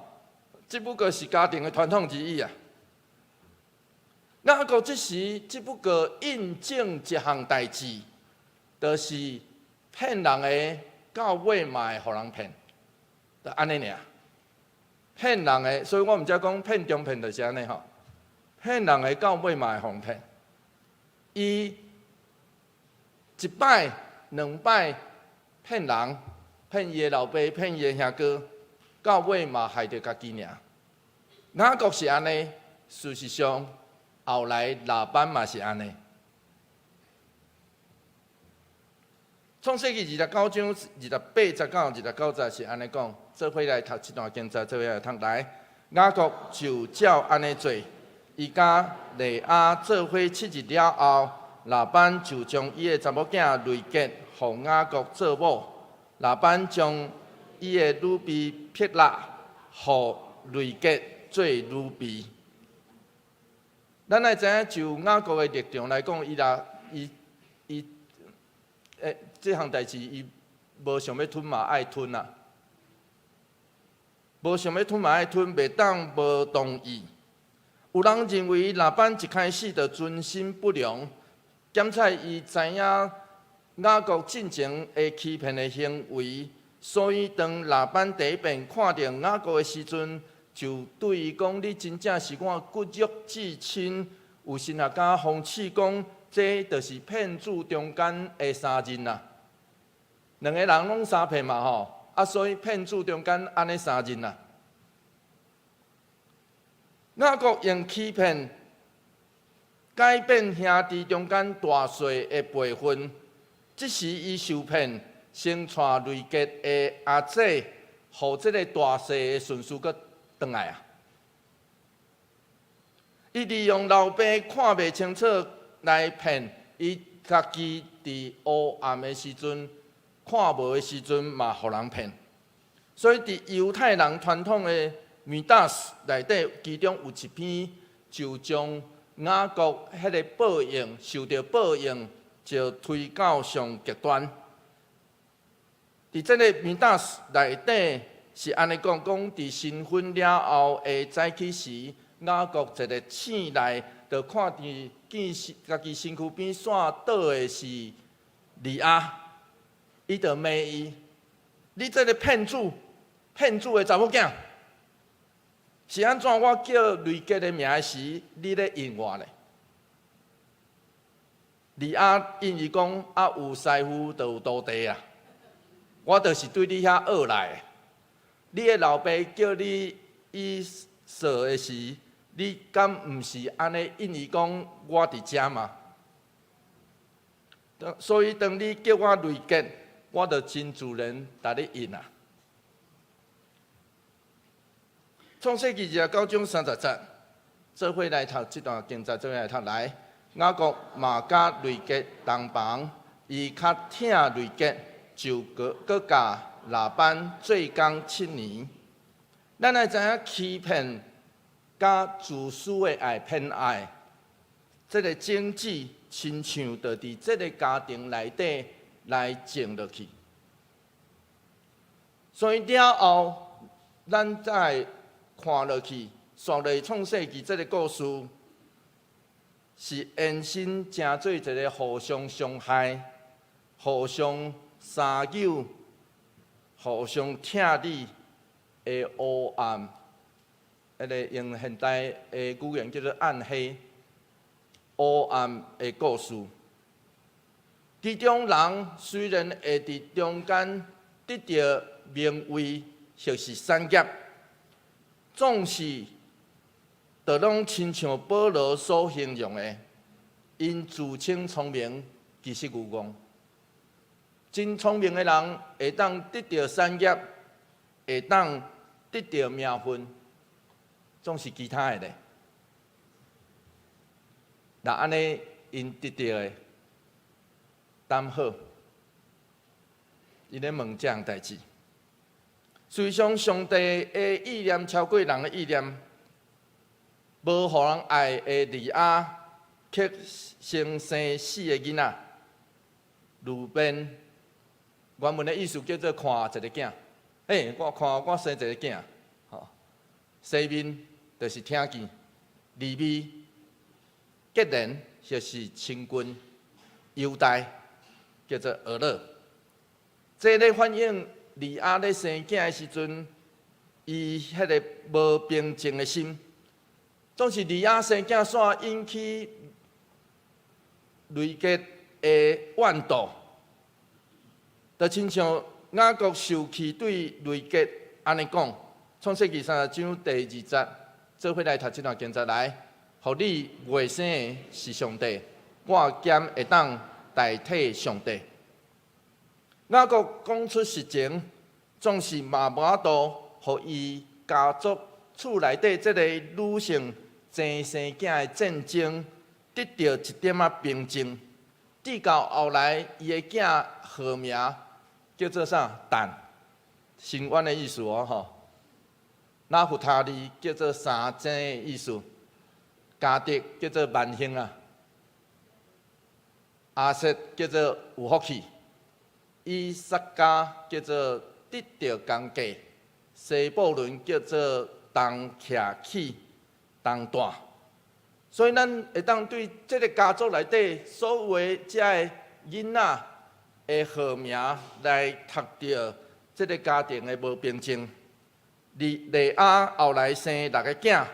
A: 只不過是家庭的傳統而已啊。雅各這時只不過印證一項代誌，就是騙人的到尾嘛會予人騙，就按呢爾。騙人的，所以我毋才講騙中騙就是按呢吼。騙人的到尾嘛會予人騙。伊一擺、兩擺騙人，騙伊的老爸，騙伊的兄哥，到尾嘛害著家己爾。雅各是按呢，事實上，後來拉班嘛是按呢。創世記29章28節到29節是按呢講，做伙來讀這段經節，做伙來讀來。雅各就照按呢做，伊佮利亞做伙七日了後，拉班就將伊的查某囝蕾結予雅各做某。拉班將伊的女婢辟喇予蕾結做女婢。咱愛知影，就雅各的立場來講，伊若伊伊，這項代誌伊無想欲吞嘛，愛吞啊！無想欲吞嘛，愛吞，袂當無同意。有人認為拉班一開始就存心不良，檢採伊知影雅各進前的欺騙的行為，所以當拉班第一遍看著雅各的時陣，就對伊講：你真正是我骨肉至親。有神學家諷刺講，這就是騙子中間的三認啊。兩個人攏相騙嘛吼，啊，所以騙子中間按呢相認啊。雅各用欺騙改變兄弟中間大細的輩分，這時伊受騙，先娶蕾結的阿姐，予這个大細的順序閣轉來啊！伊利用老爸看袂清楚來騙伊家己，佇黑暗的時陣看無的時陣嘛，予人騙。所以佇猶太人傳統的米達斯內底，其中有一篇就將雅各彼个報應受著報應，就推到上極端。佇這个米達斯內底是按呢講，講佇新婚了後的早起時，雅各一个醒來，就看見見家己身軀邊煞倒的是利亞，伊就罵伊：你這個騙子，騙子的查某囝，是按怎我叫類結的名時，你咧應我咧？利亞應伊講：啊，有師傅就有徒弟啊，我就是對你遐學來的。你的老爸叫你以掃的時，你敢毋是按呢應伊講我佇遮嗎？所以當你叫我類結，我就真自然共你應啊。創世記29章30節，做伙來讀這段經節，做伙來讀來。雅各嘛佮類結同房，伊較疼類結，就閣閣佮拉班做工7年。咱愛知影欺騙佮自私的愛偏愛，這個種子親像就佇這個家庭內底來種落去。所以了後，咱再看落去，煞落創世記這個故事，是延伸成做一個互相傷害、互相相糾、互相拆理的烏暗，彼個用現代的語言叫做暗黑、烏暗的故事。其中人雖然會佇中間得著名位或是產業，總是就攏親像保羅所形容的，𪜶自稱聰明，其實愚戇。真聰明的人會當得著產業，會當得著名分，總是其他的咧。若按呢，𪜶得著的，敢好？伊咧問這項代誌。事實上，上帝的意念超過人的意念，無予人愛的利亞，卻先生四个囡仔。呂便原文的意思叫做看一个囝，欸，我看我生一个囝，吼，西緬就是聽見，利未、結連就是親近，猶大叫做俄勒。這咧反映利亞咧生囝的時陣，伊彼个無平靜的心，總是利亞生囝煞引起類結的怨妒，就親像雅各受氣對類結按呢講，創世記30章第2節，做伙來讀這段經節來，予你外生的是上帝，我敢會當代替上帝。雅各講出實情，總是嘛無法度，予伊家族厝內底這個女性爭生囝的戰爭得著一點仔平靜。直到後來，伊的囝號名叫做啥？但，深淵的意思哦吼。拿弗他利叫做三星的意思，迦得叫做萬幸啊。亞設叫做有福氣，以薩迦叫做得著工價，西布倫叫做同徛起同帶。所以咱會當對這个家族內底所有的這个囡仔的號名來讀著這个家庭的無平靜。利亞後來生六个囝，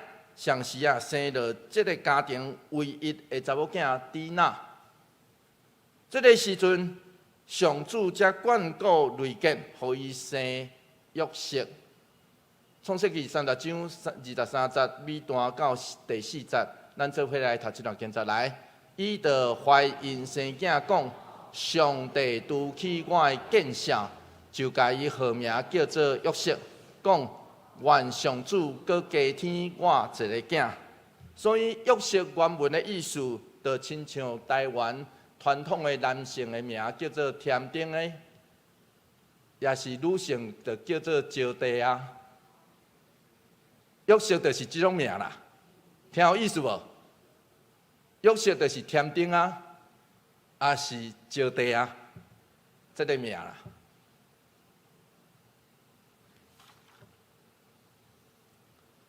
A: 同時啊生著這个家庭唯一的查某囝底拿。這个時陣，上主才眷顧類結，予伊生約瑟。創世記30章23節尾段到第四節，咱做伙來讀這段經節來。伊就懷孕生囝，講上帝除去我的見笑，就共伊號名叫做約瑟，講願上主閣加添我一个囝。所以約瑟原文的意思，就親像台灣傳統的男性的名叫做添丁的，也是女性就叫做招娣啊。約瑟就是這種名啦，聽有意思無？約瑟就是添丁啊，抑是招娣啊，這个名啦。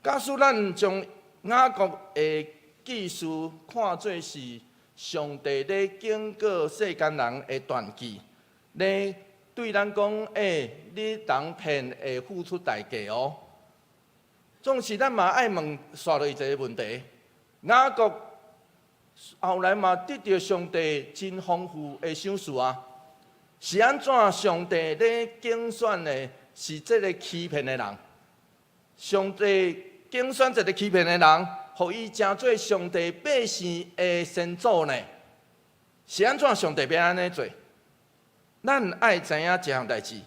A: 假使咱將雅各的記事看做是上帝咧警告世間人的斷句，咧對咱講：欸，你人騙會付出代價哦。總是咱嘛愛問紲落一个問題：雅各後來嘛得著上帝真豐富的賞賜啊！是按怎上帝咧揀選的是這个欺騙的人？上帝揀選一个欺騙的人，予伊成做上帝百姓的先祖呢？是按怎上帝欲按呢做？咱愛知影一項代誌，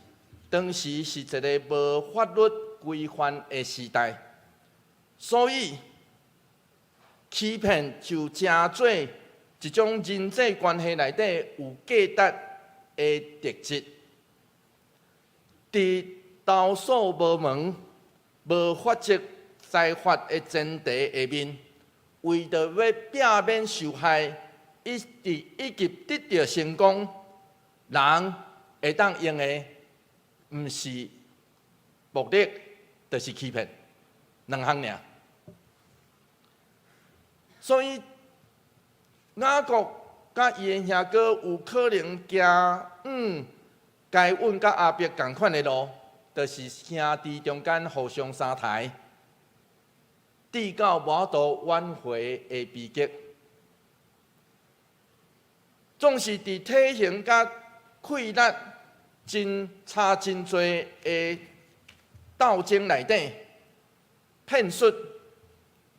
A: 當時是一个無法律規範的時代，所以欺騙就成做一種人際關係內底有價值的特質。佇投訴無門、無法則裁罰的前提下面，為著欲避免受害，以及以及得著成功，人會當用的，毋是暴力，就是欺騙，兩項爾。所以雅各佮伊的兄哥有可能行往該隱佮亞伯仝款的路，就是兄弟中間互相相刣，直到無法度挽回的悲劇。總是佇體型佮氣力真差真濟的鬥爭內底，騙術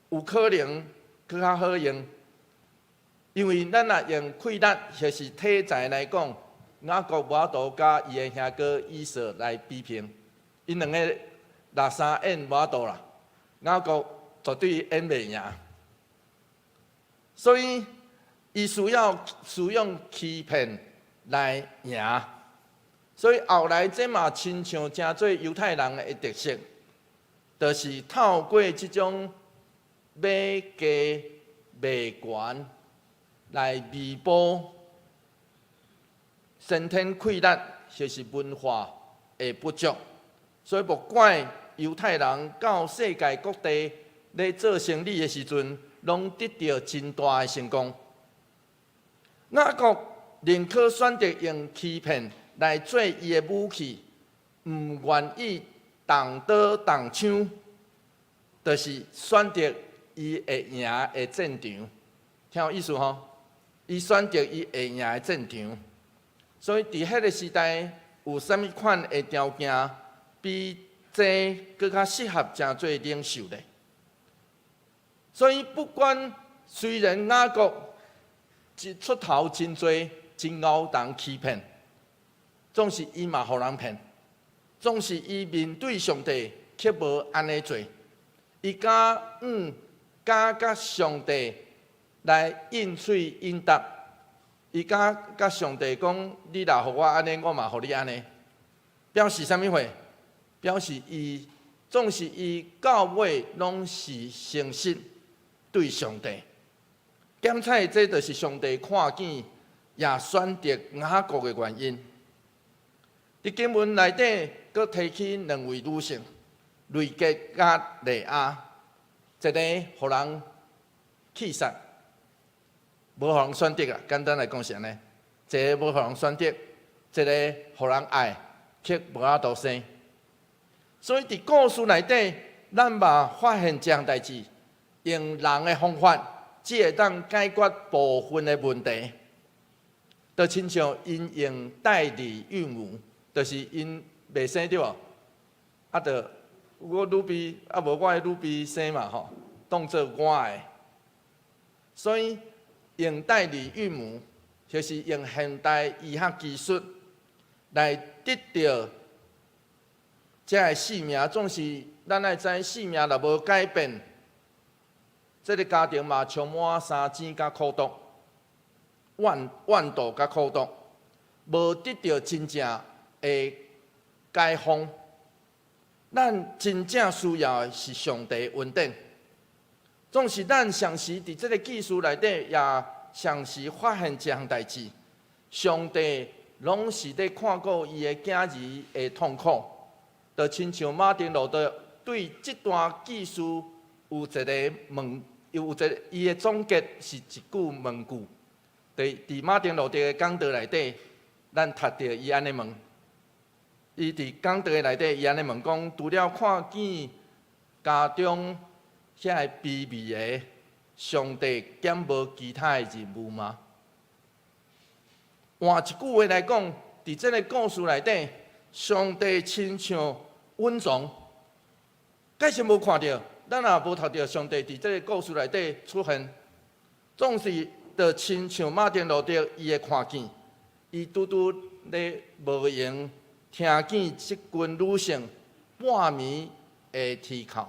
A: 有可能閣較好用，因為咱若用氣力或是體才來講，雅各無法度佮伊的兄哥以掃來比拼，𪜶兩个六三演無法度啦，雅各絕對演袂贏，所以伊需要使用欺騙來贏。所以後來這嘛親像成做猶太人的特色，就是透過這種買低賣懸來彌補先天氣力或是文化的不足。所以無怪猶太人到世界各地咧做生意的時陣，攏得著真大的成功。雅各寧可選擇用欺騙來做伊的武器，毋願意動刀動槍，就是選擇伊會贏的戰場。聽有意思吼？伊選擇伊會贏的戰場。所以佇彼个時代，有啥物款的條件比這閣較適合成做領袖咧？所以不管雖然雅各一出頭真濟，真𠢕人欺騙，總是伊嘛予人騙，總是伊面對上帝卻無按呢做，伊敢毋敢佮上帝來應喙應答，伊敢佮上帝講：你若予我按呢，我嘛予你按呢。表示啥物話？表示伊總是伊到尾攏是誠實對上帝。檢採這就是上帝看見也選擇雅各的原因。佇經文內底，閣提起兩位女性，蕾結佮利亞，一个予人棄殺，無予人選擇啊。簡單來講是按呢，一个無予人選擇，一个予人愛，卻無法度生。所以佇故事內底，咱嘛發現這項代誌，用人的方法，只會當解決部分的問題。就親像𪜶用代理孕母，就是𪜶袂生對無？啊，就我女婢，啊無我的女婢生嘛吼，當做我的。所以用代理孕母，就是用現代醫學技術來得著這个性命。總是咱愛知性命若無改變，這个家庭嘛充滿三錢佮苦毒，怨怨妒佮苦毒，無得著真正的解放。咱真正需要的是上帝恩典。總是咱常時佇這个記事內底，也常時發現這項代誌。上帝攏是咧看顧伊的囝兒的痛苦，就親像馬丁路德對這段記事有一个問，有一個伊的總結是一句問句。佇馬丁路德的講道內底，咱讀著伊按呢問。伊佇講道內底，伊按呢問講：除了看見家中遐个卑微的，上帝敢無其他的任務嗎？換一句話來講，佇這個故事內底，上帝親像隱藏，蓋是無看著，咱也無讀著上帝佇這個故事內底出現，總是就親像馬丁路德伊會看見，伊拄拄咧無閒聽見這群女性半暝的啼哭。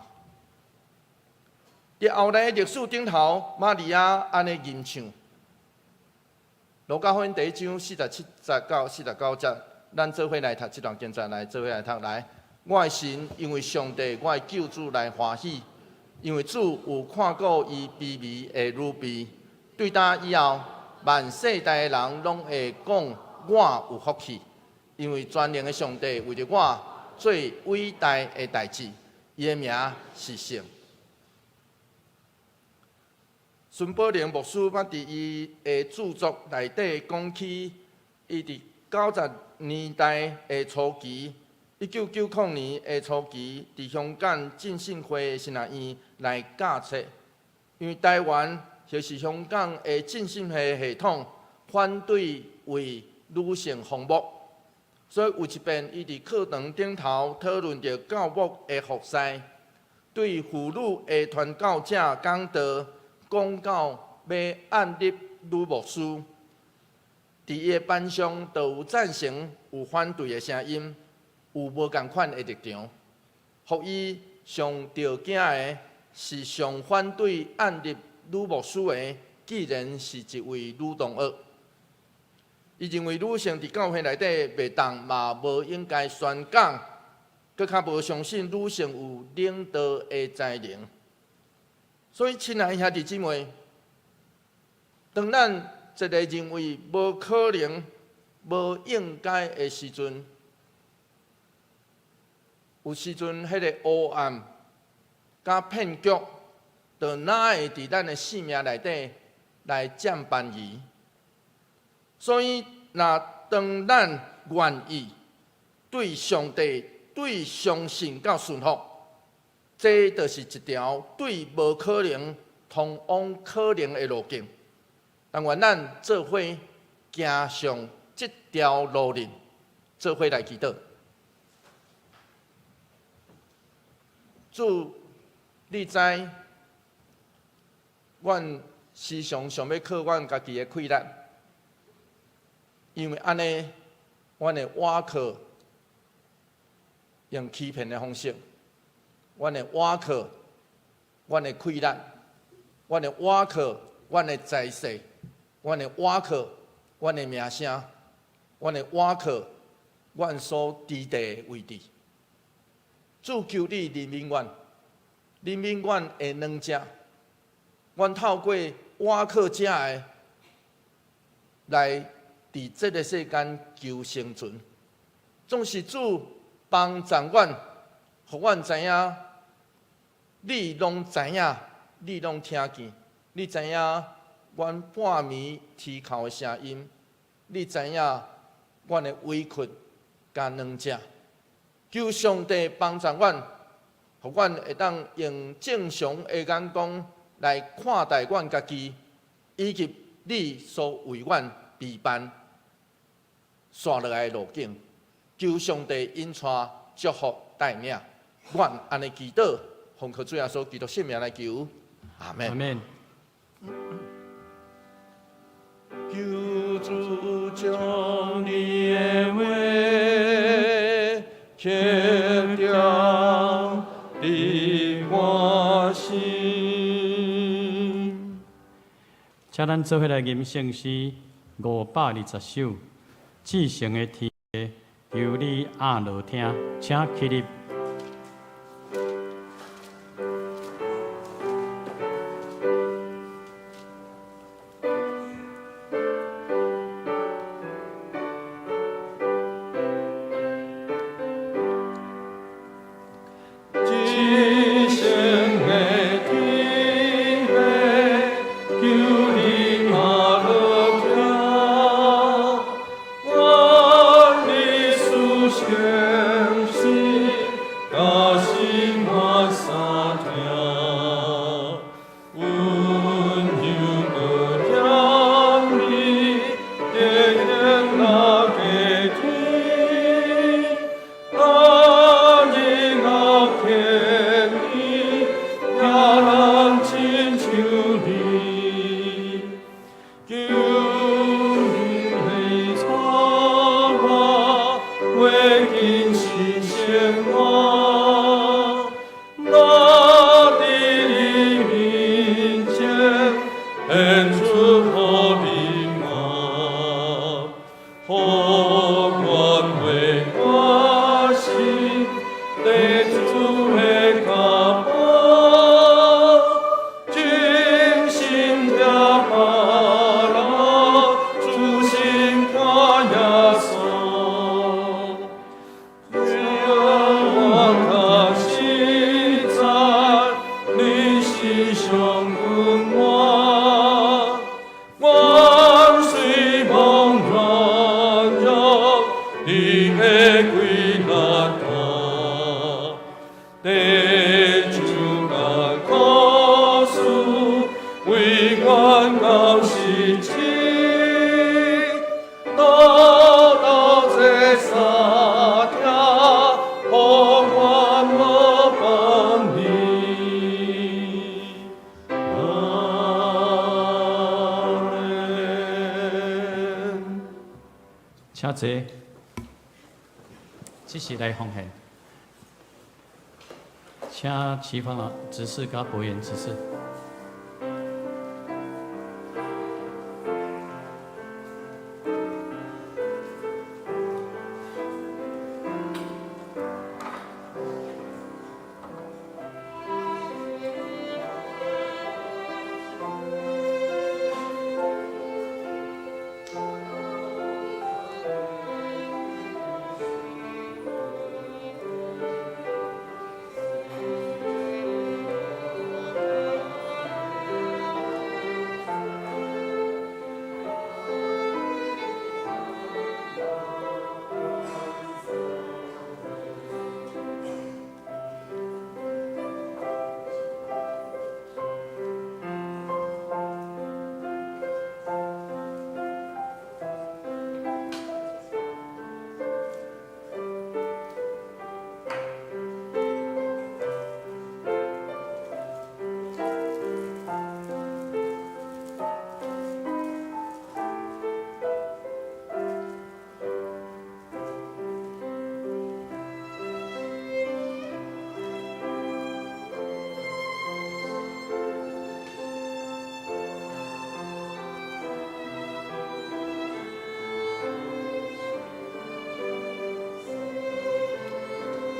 A: 佇後來歷史頂頭，瑪利亞按呢吟唱。路加福音第一章47節到49節，咱做伙來讀這段經節，來做伙來讀來。我的心因為上帝，我的救主來歡喜，因為主有看顧伊卑微的女婢。對今以後，萬世代的人攏會講我有福氣，因為全能的上帝為著我做偉大的代誌，伊的名是聖。孫寶玲牧師捌佇伊的著作內底講起，伊佇90年代的初期，1990年的初期，佇香港浸信會的神學院來教冊，因為台灣或是香港的浸信會系統反對為女性封牧，所以有一遍伊佇課堂頂頭討論著教牧的服侍，對婦女的傳教者講道。講到欲按立女牧師，佇伊的班上，就有贊成、有反對的聲音，有無仝款的立場。予伊上著驚的是，上反對按立女牧師的，竟然是一位女同學。伊認為女性佇教會內底袂當嘛無應該宣講，閣較無相信女性有領導的才能。所以，親愛兄弟姊妹，當咱一个認為無可能、無應該的時陣，有時陣彼个黑暗佮騙局，就哪會佇咱的生命內底來佔便宜。所以，若當咱願意對上帝、對相信佮順服，這就是一條對無可能通往可能的路徑。但願咱做伙行上這條路徑，做伙來祈禱。主，你知，阮時常想欲靠阮家己的氣力，因為按呢，阮會倚靠用欺騙的方式。阮會倚靠阮的氣力，阮會倚靠阮的財勢，阮會倚靠阮的名聲，阮會倚靠阮所佇的位置。主求你憐憫阮，憐憫阮的軟弱，阮透過倚靠這个來佇這个世間求生存。總是主幫助阮，予阮知影，你攏知影，你攏聽見，你知影阮半暝啼哭的聲音，你知影阮的委屈佮軟弱。求上帝幫助阮，予阮會當用正常的眼光來看待阮家己，以及你所為阮備辦紲落來的路徑。求上帝引帶祝福帶領，阮按呢祈禱，奉靠主耶穌基督聖名來求，阿門。
B: 阿門。
A: 求主將你的話刻雕佇我心。
B: 請咱做伙來吟聖詩520首，至聖的天父，求你掩耳聽，請起立。
A: 至聖的天
B: 人親像你，求你來帶我，過緊新生活，若佇你面前顯出予你我，予阮為我心地主的腳步，真心疼別人，忠心看耶穌。我較實在，你是上溫暖，阮雖茫軟弱，你的貴難大，地主難可恕，為阮到死情，道道這三聽，予阮無放你。阿們。
C: 請坐，這是來奉獻。請齊芳老執事佮博言執事。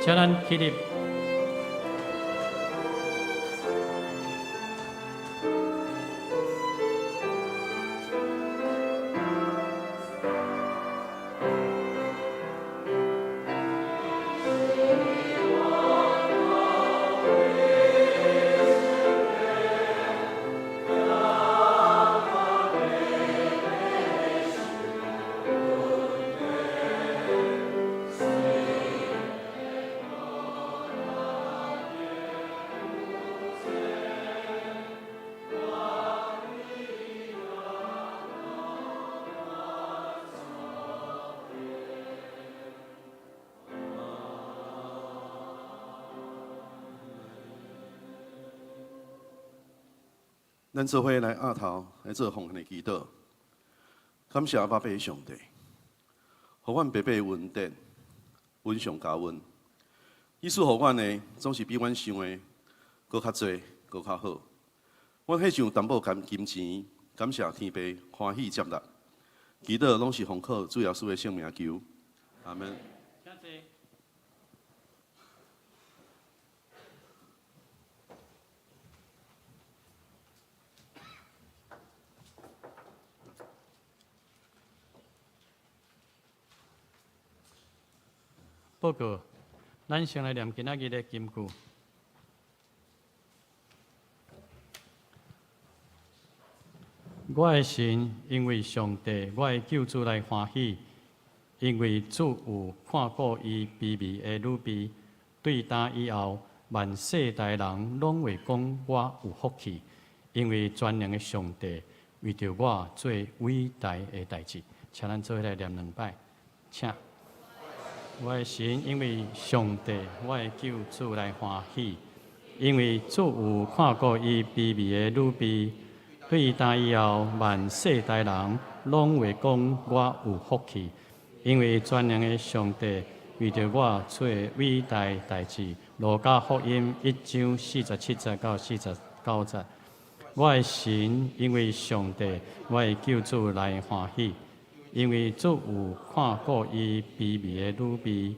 C: 請咱起立。
D: 咱做伙來額頭來做奉獻的祈禱，感謝阿爸父上帝，予阮白白的恩典，恩上加恩。伊賜予阮的總是比阮想的閣較濟，閣較好。阮獻上淡薄金錢，感謝天父歡喜接納。祈禱攏是奉靠主耶穌的聖名求，阿們。
B: 報告，咱先來念今仔日的金句。我的心因為上帝，我的救主來歡喜，因為主有看顧伊卑微的女婢。對今以後，萬世代人攏會講我有福氣，因為全能的上帝為著我做偉大的代誌。請咱做伙來念兩擺，請。我的心因為上帝，我的救主來歡喜，因為主有看顧伊卑微的女婢，對今以後萬世代人攏會講我有福氣，因為全能的上帝為著我做偉大代誌。路加福音一章四十七節到四十九節。我的心因為上帝，我的救主來歡喜，因為主有看顧伊卑微的女婢，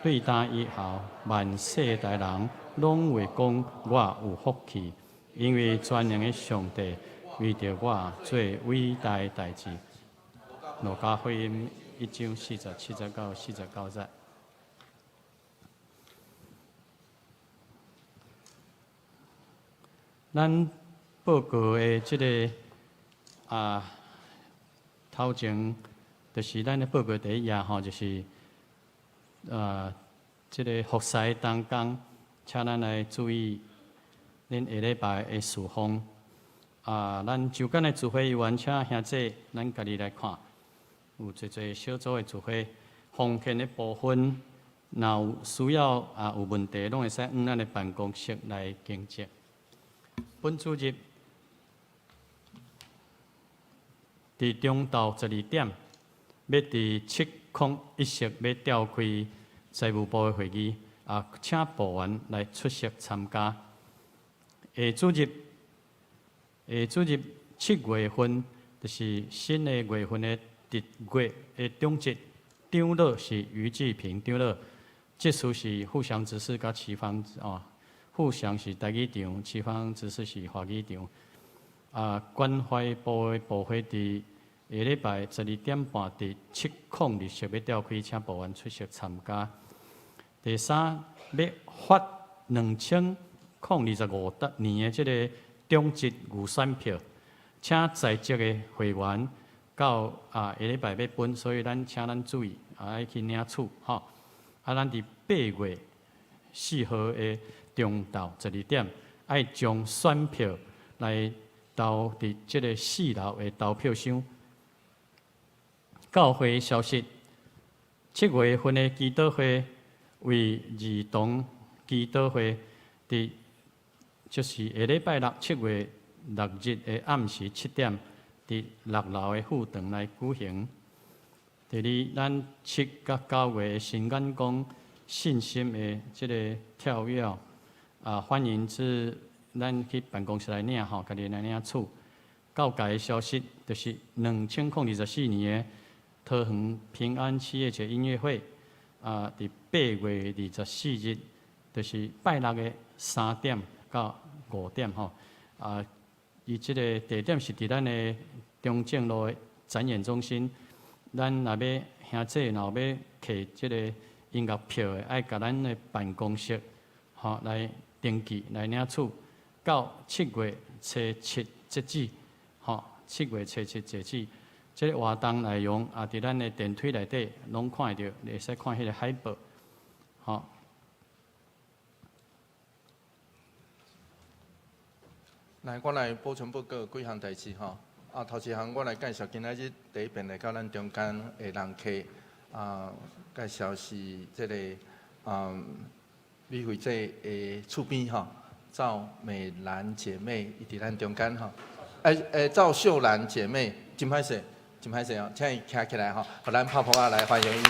B: 對今以後萬世代人攏會講我有福氣，因為全能的上帝為著我做偉大代誌。路加福音一章四十七節到四十九節。咱報告的這个頭前，就是咱的報告第一頁吼，就是這个服侍同工，請咱來注意恁下禮拜的事奉。咱就間的聚會員，請兄弟，咱家己來看，有濟濟小組的聚會，奉獻的部分，若有需要有問題，攏會使往咱的辦公室來經濟。本主日佇中晝12點，欲佇701室欲召開財務部的會議，請部員來出席參加。下主日，下主日7月份，就是新的月份的日月的中節，長老是余志平長老，執事是傅祥執事佮齊芳哦。傅祥是台語場，齊芳執事是華語場。關懷部的部會佇下禮拜12點半佇702室欲召開，請部員出席參加。第三，欲發2025年的這个中職預選票，請在職的會員到下禮拜欲分，所以咱請咱注意，愛去領取吼。咱佇8月4號的中晝12點，愛將選票來投佇這个四樓的投票箱。教會消息：7月份的祈禱會為兒童祈禱會，佇就是下禮拜六7月6日的暗時7點，佇六樓的副堂來舉行。第二，咱7佮9月的新眼光信心的這个跳躍。歡迎至咱去辦公室來領吼，家己來領取。教界的消息，就是2024年的桃園平安企業節音樂會，佇8月24日，就是拜六的3點到5點吼。伊這个地點是佇咱的中正路的展演中心。咱若欲兄弟若有欲摕這个音樂票的，愛共咱的辦公室吼來登記來領取，到7月初7截止，吼，7月初7截止。這个活動內容也佇咱的電梯內底攏看會著，會使看彼个海報，吼。
A: 來，我來補充報告幾項代誌吼。頭一項我來介紹今仔日第一遍來到咱中間的人客，介紹是這个美惠姐的厝邊吼，趙美蘭姐妹伊佇咱中間吼。趙秀蘭姐妹，真歹勢，真歹勢哦，請伊徛起來吼，予咱拍噗仔來歡迎伊。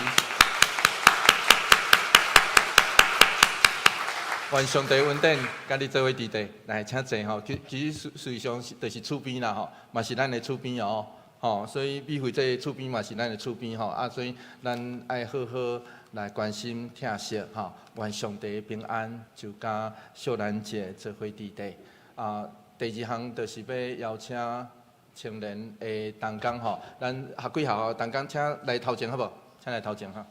A: 願上帝恩典，佮你做伙佇佇，來請坐吼。其實事實上就是厝邊啦吼，嘛是咱的厝邊哦，吼。所以美惠姐厝邊嘛是咱的厝邊吼，所以咱愛好好來關心疼惜吼。願上帝平安，就佮秀蘭姐做伙佇佇。第二項就是欲邀請青年的同工吼，咱學幾學校同工請來頭前好無？請來頭前哈。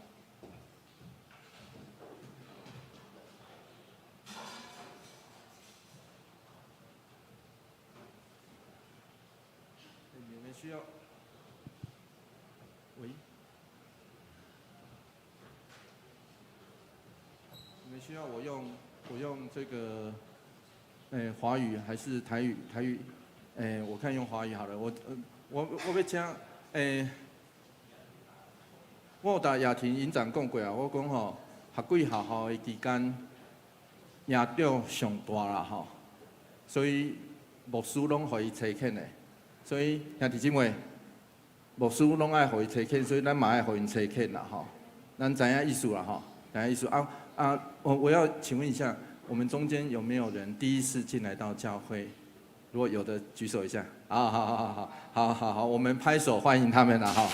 A: 你們需要？喂？你們需要我用這個？華語還是台語？台語，我看用華語好了。我欲請，我有共雅婷營長講過啊，我講吼，學幾學校的期間，营长上大啦吼，所以牧师攏予伊差遣的，所以兄弟姊妹，牧師攏愛予伊差遣，所以咱嘛愛予𪜶差遣啦吼。咱知影意思啦吼，知影意思啊啊！我要請問一下，我們中間有沒有人第一次進來到教會？如果有的舉手一下。好好好好好好好好，我們拍手歡迎他們啦哈。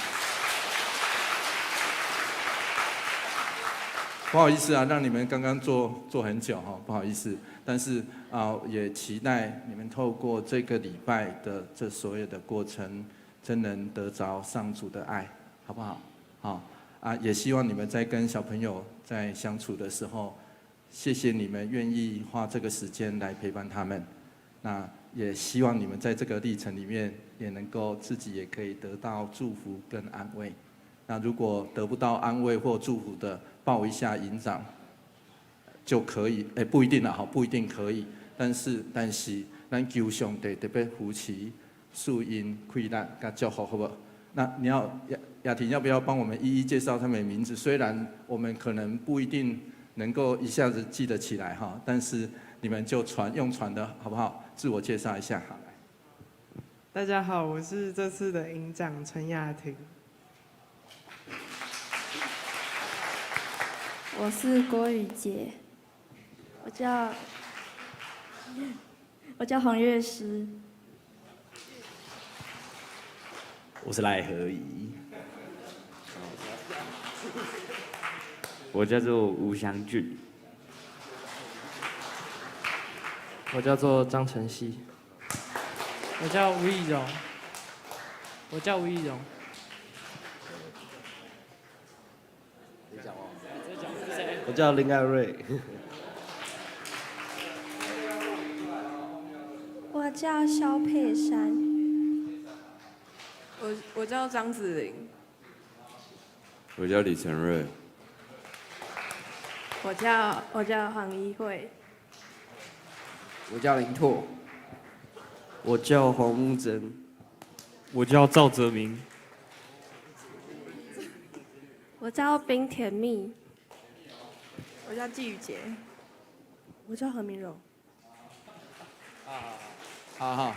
A: 不好意思啊，讓你們剛剛坐坐很久哈，不好意思。但是啊，也期待你們透過這個禮拜的這所有的過程，真能得着上主的愛，好不好？好啊，也希望你們在跟小朋友在相處的時候，謝謝你們願意花這個時間來陪伴他們。那也希望你們在這個歷程裡面，也能夠自己也可以得到祝福跟安慰。那如果得不到安慰或祝福的，抱一下營長就可以，欸，不一定啦，哈，不一定可以。但是，咱求上帝特別扶持、賜𪜶氣力佮祝福，好無？那你要雅雅婷要不要幫我們一一介紹他們的名字？雖然我們可能不一定能夠一下子記得起來哈，但是你們就傳用傳的好不好？自我介紹一下，好。
E: 大家好，我是這次的營長陳雅婷。
F: 我是郭宇杰，我叫黃月詩，
G: 我是賴和怡，
H: 我叫做吳祥俊，
I: 我叫做張晨曦，
E: 我叫吳以榮，我叫吳以榮。
I: 我叫林愛瑞，
F: 我叫蕭佩珊，
J: 我叫張子玲，
H: 我叫李承瑞，
J: 我叫黃一慧，
I: 我叫林拓，我叫黃木真，
K: 我叫趙澤明，
F: 我叫冰甜蜜。
J: 我叫季宇杰，我叫何明榮。
A: 好好，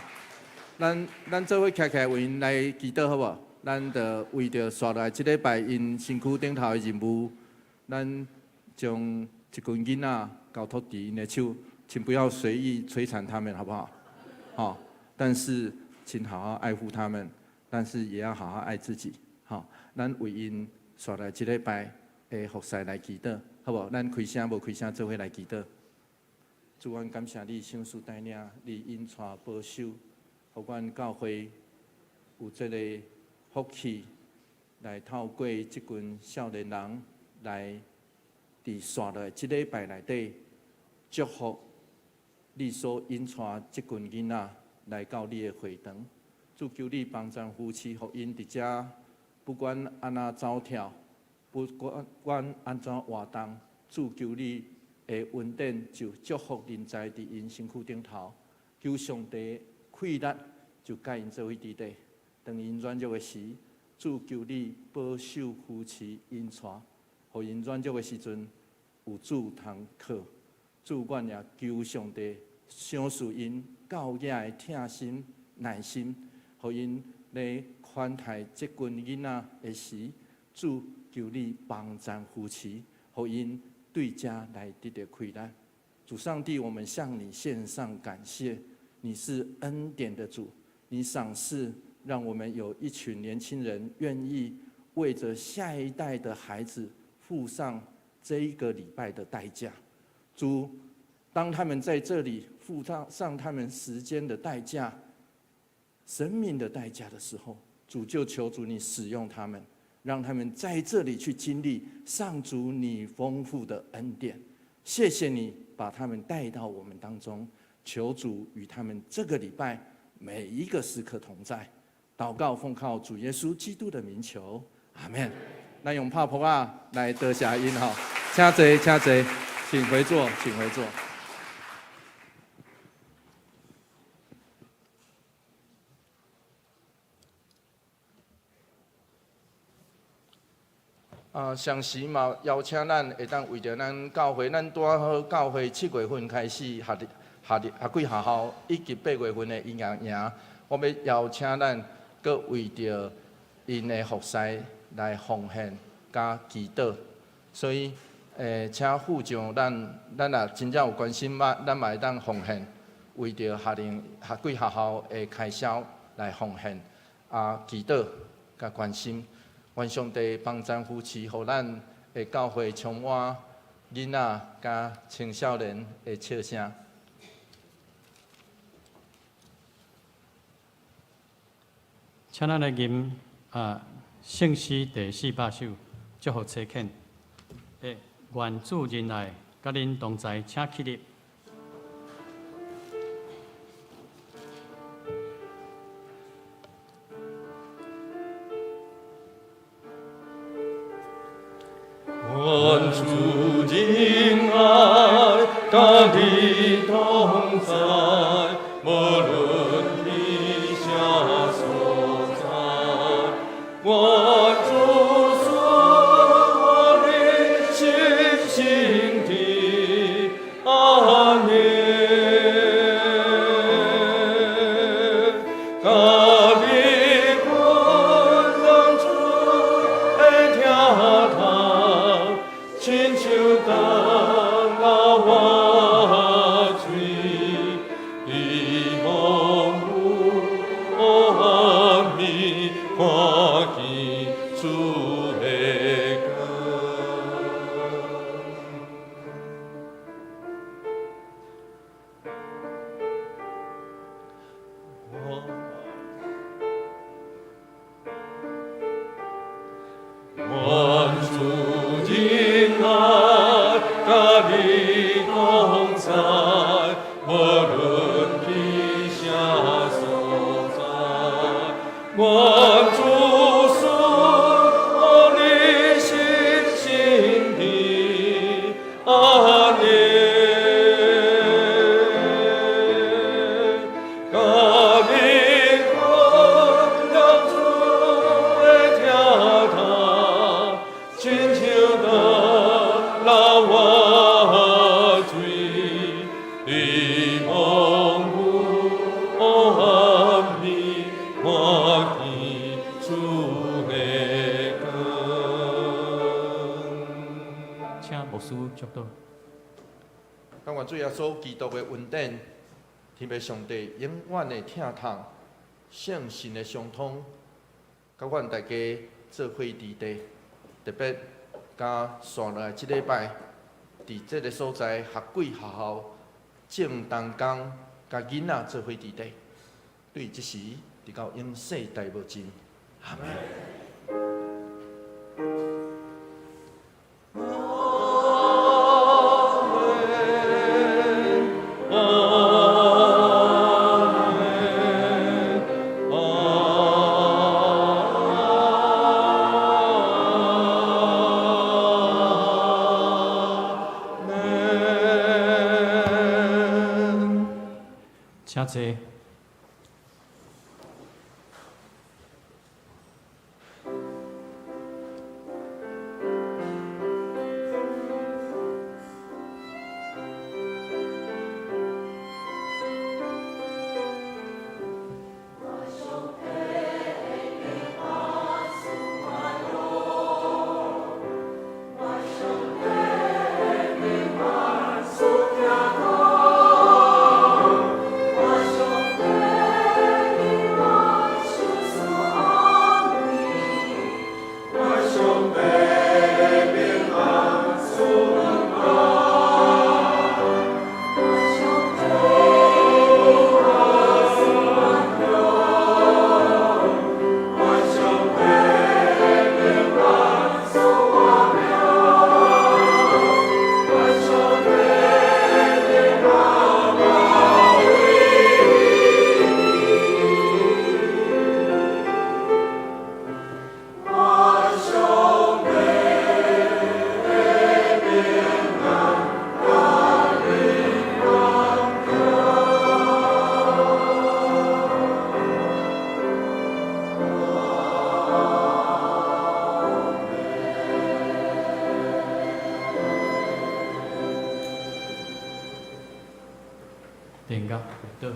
A: 咱做伙徛起來為𪜶來祈禱好無？咱就為著紲落來這禮拜𪜶身軀頂頭的任務，咱將一群囡仔交託佇𪜶的手，請不要隨意摧殘他們，好不好？好，但是請好好愛護他們，但是也要好好愛自己。好，咱為𪜶紲來這禮拜的服侍來祈禱。好無？咱開聲無開聲，做伙來祈禱。主，阮感謝你，賞賜帶領，你引帶保守，予阮教會有這個福氣，來透過這群少年人來佇紲落來這禮拜內底祝福你所引帶這群囡仔來到你的會堂。主，求你幫贊扶持，予𪜶佇遮不管按怎走跳，不管按怎活動，主，求你的恩典就祝福臨在佇𪜶身軀頂頭，求上帝氣力就佮𪜶做伙佇底。當𪜶軟弱的時，主，求你保守扶持引帶，予𪜶軟弱的時陣有主通靠。主，阮也求上帝賞賜𪜶教囝的疼心耐心，予𪜶咧款待這群囡仔的時，主，求你幫贊扶持，予𪜶對遮來得著氣力。主上帝，我們向你獻上感謝，你是恩典的主，你賞賜讓我們有一群年輕人願意為着下一代的孩子付上這一個禮拜的代價。主，當他們在這裡付上他們時間的代價、生命的代價的時候，主就求主你使用他們，讓他們在這裡去經歷上主你豐富的恩典。謝謝你把他們帶到我們當中，求主與他們這個禮拜每一個時刻同在。禱告奉靠主耶穌基督的名求，阿門。咱用拍噗仔來多謝𪜶哈，請坐，請坐，請回座，請回座。啊，同時嘛邀請咱會當為著咱教會，咱拄仔好教會7月份開始學學學幾學校以及8月份的營養營，我欲邀請咱閣為著𪜶的服侍來奉獻佮祈禱。所以，請副將咱，咱若真正有關心嘛，咱嘛會當奉獻，為著學齡學幾學校的開銷來奉獻，啊，祈禱佮關心。願上帝幫贊扶持，予咱的教會充滿囡仔佮青少年的笑聲。
B: 請咱來吟啊，聖詩第400首，祝福差遣。願主仁愛佮恁同在，請起立。
L: 願主仁愛佮你同在，無論去啥所在。願主賜予你心心平安。佮你分享主的疼痛，親像當流活水，伫茫無暗暝看見主的光。願主仁愛佮你同在，無論去啥所在。願主賜予你心心平安。佮你分享主的疼痛，親像當流活水，伫茫無暗暝看見主的光。
B: 請牧師祝禱。
A: 但願主耶穌基督的恩典，天父上帝永遠的疼痛，聖神的相通，佮阮大家做伙佇地，特別佮紲落來這禮拜，佇這个所在學幾學校眾同工佮囡仔做伙佇地，對這時直到永世代無盡。阿們。
B: 請坐。
L: 我
B: 音樂祈禱。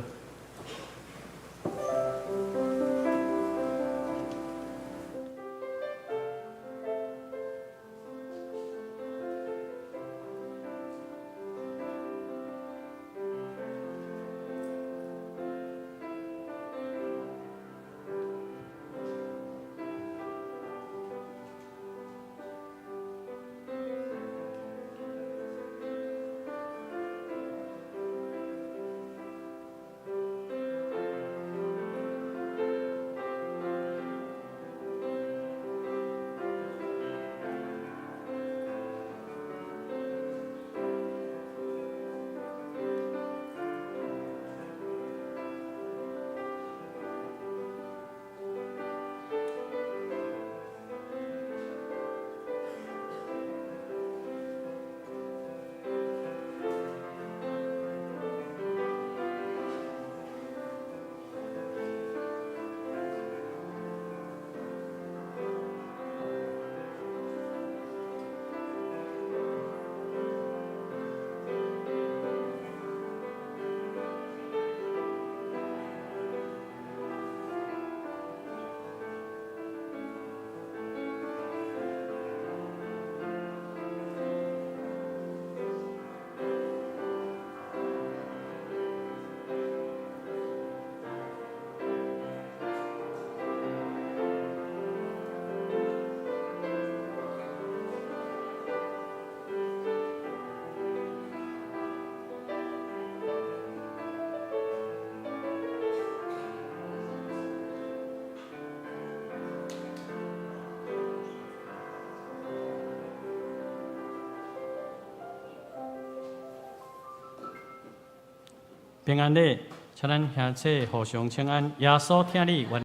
B: 平安禮，請咱兄姊互相請安。耶穌疼你，願。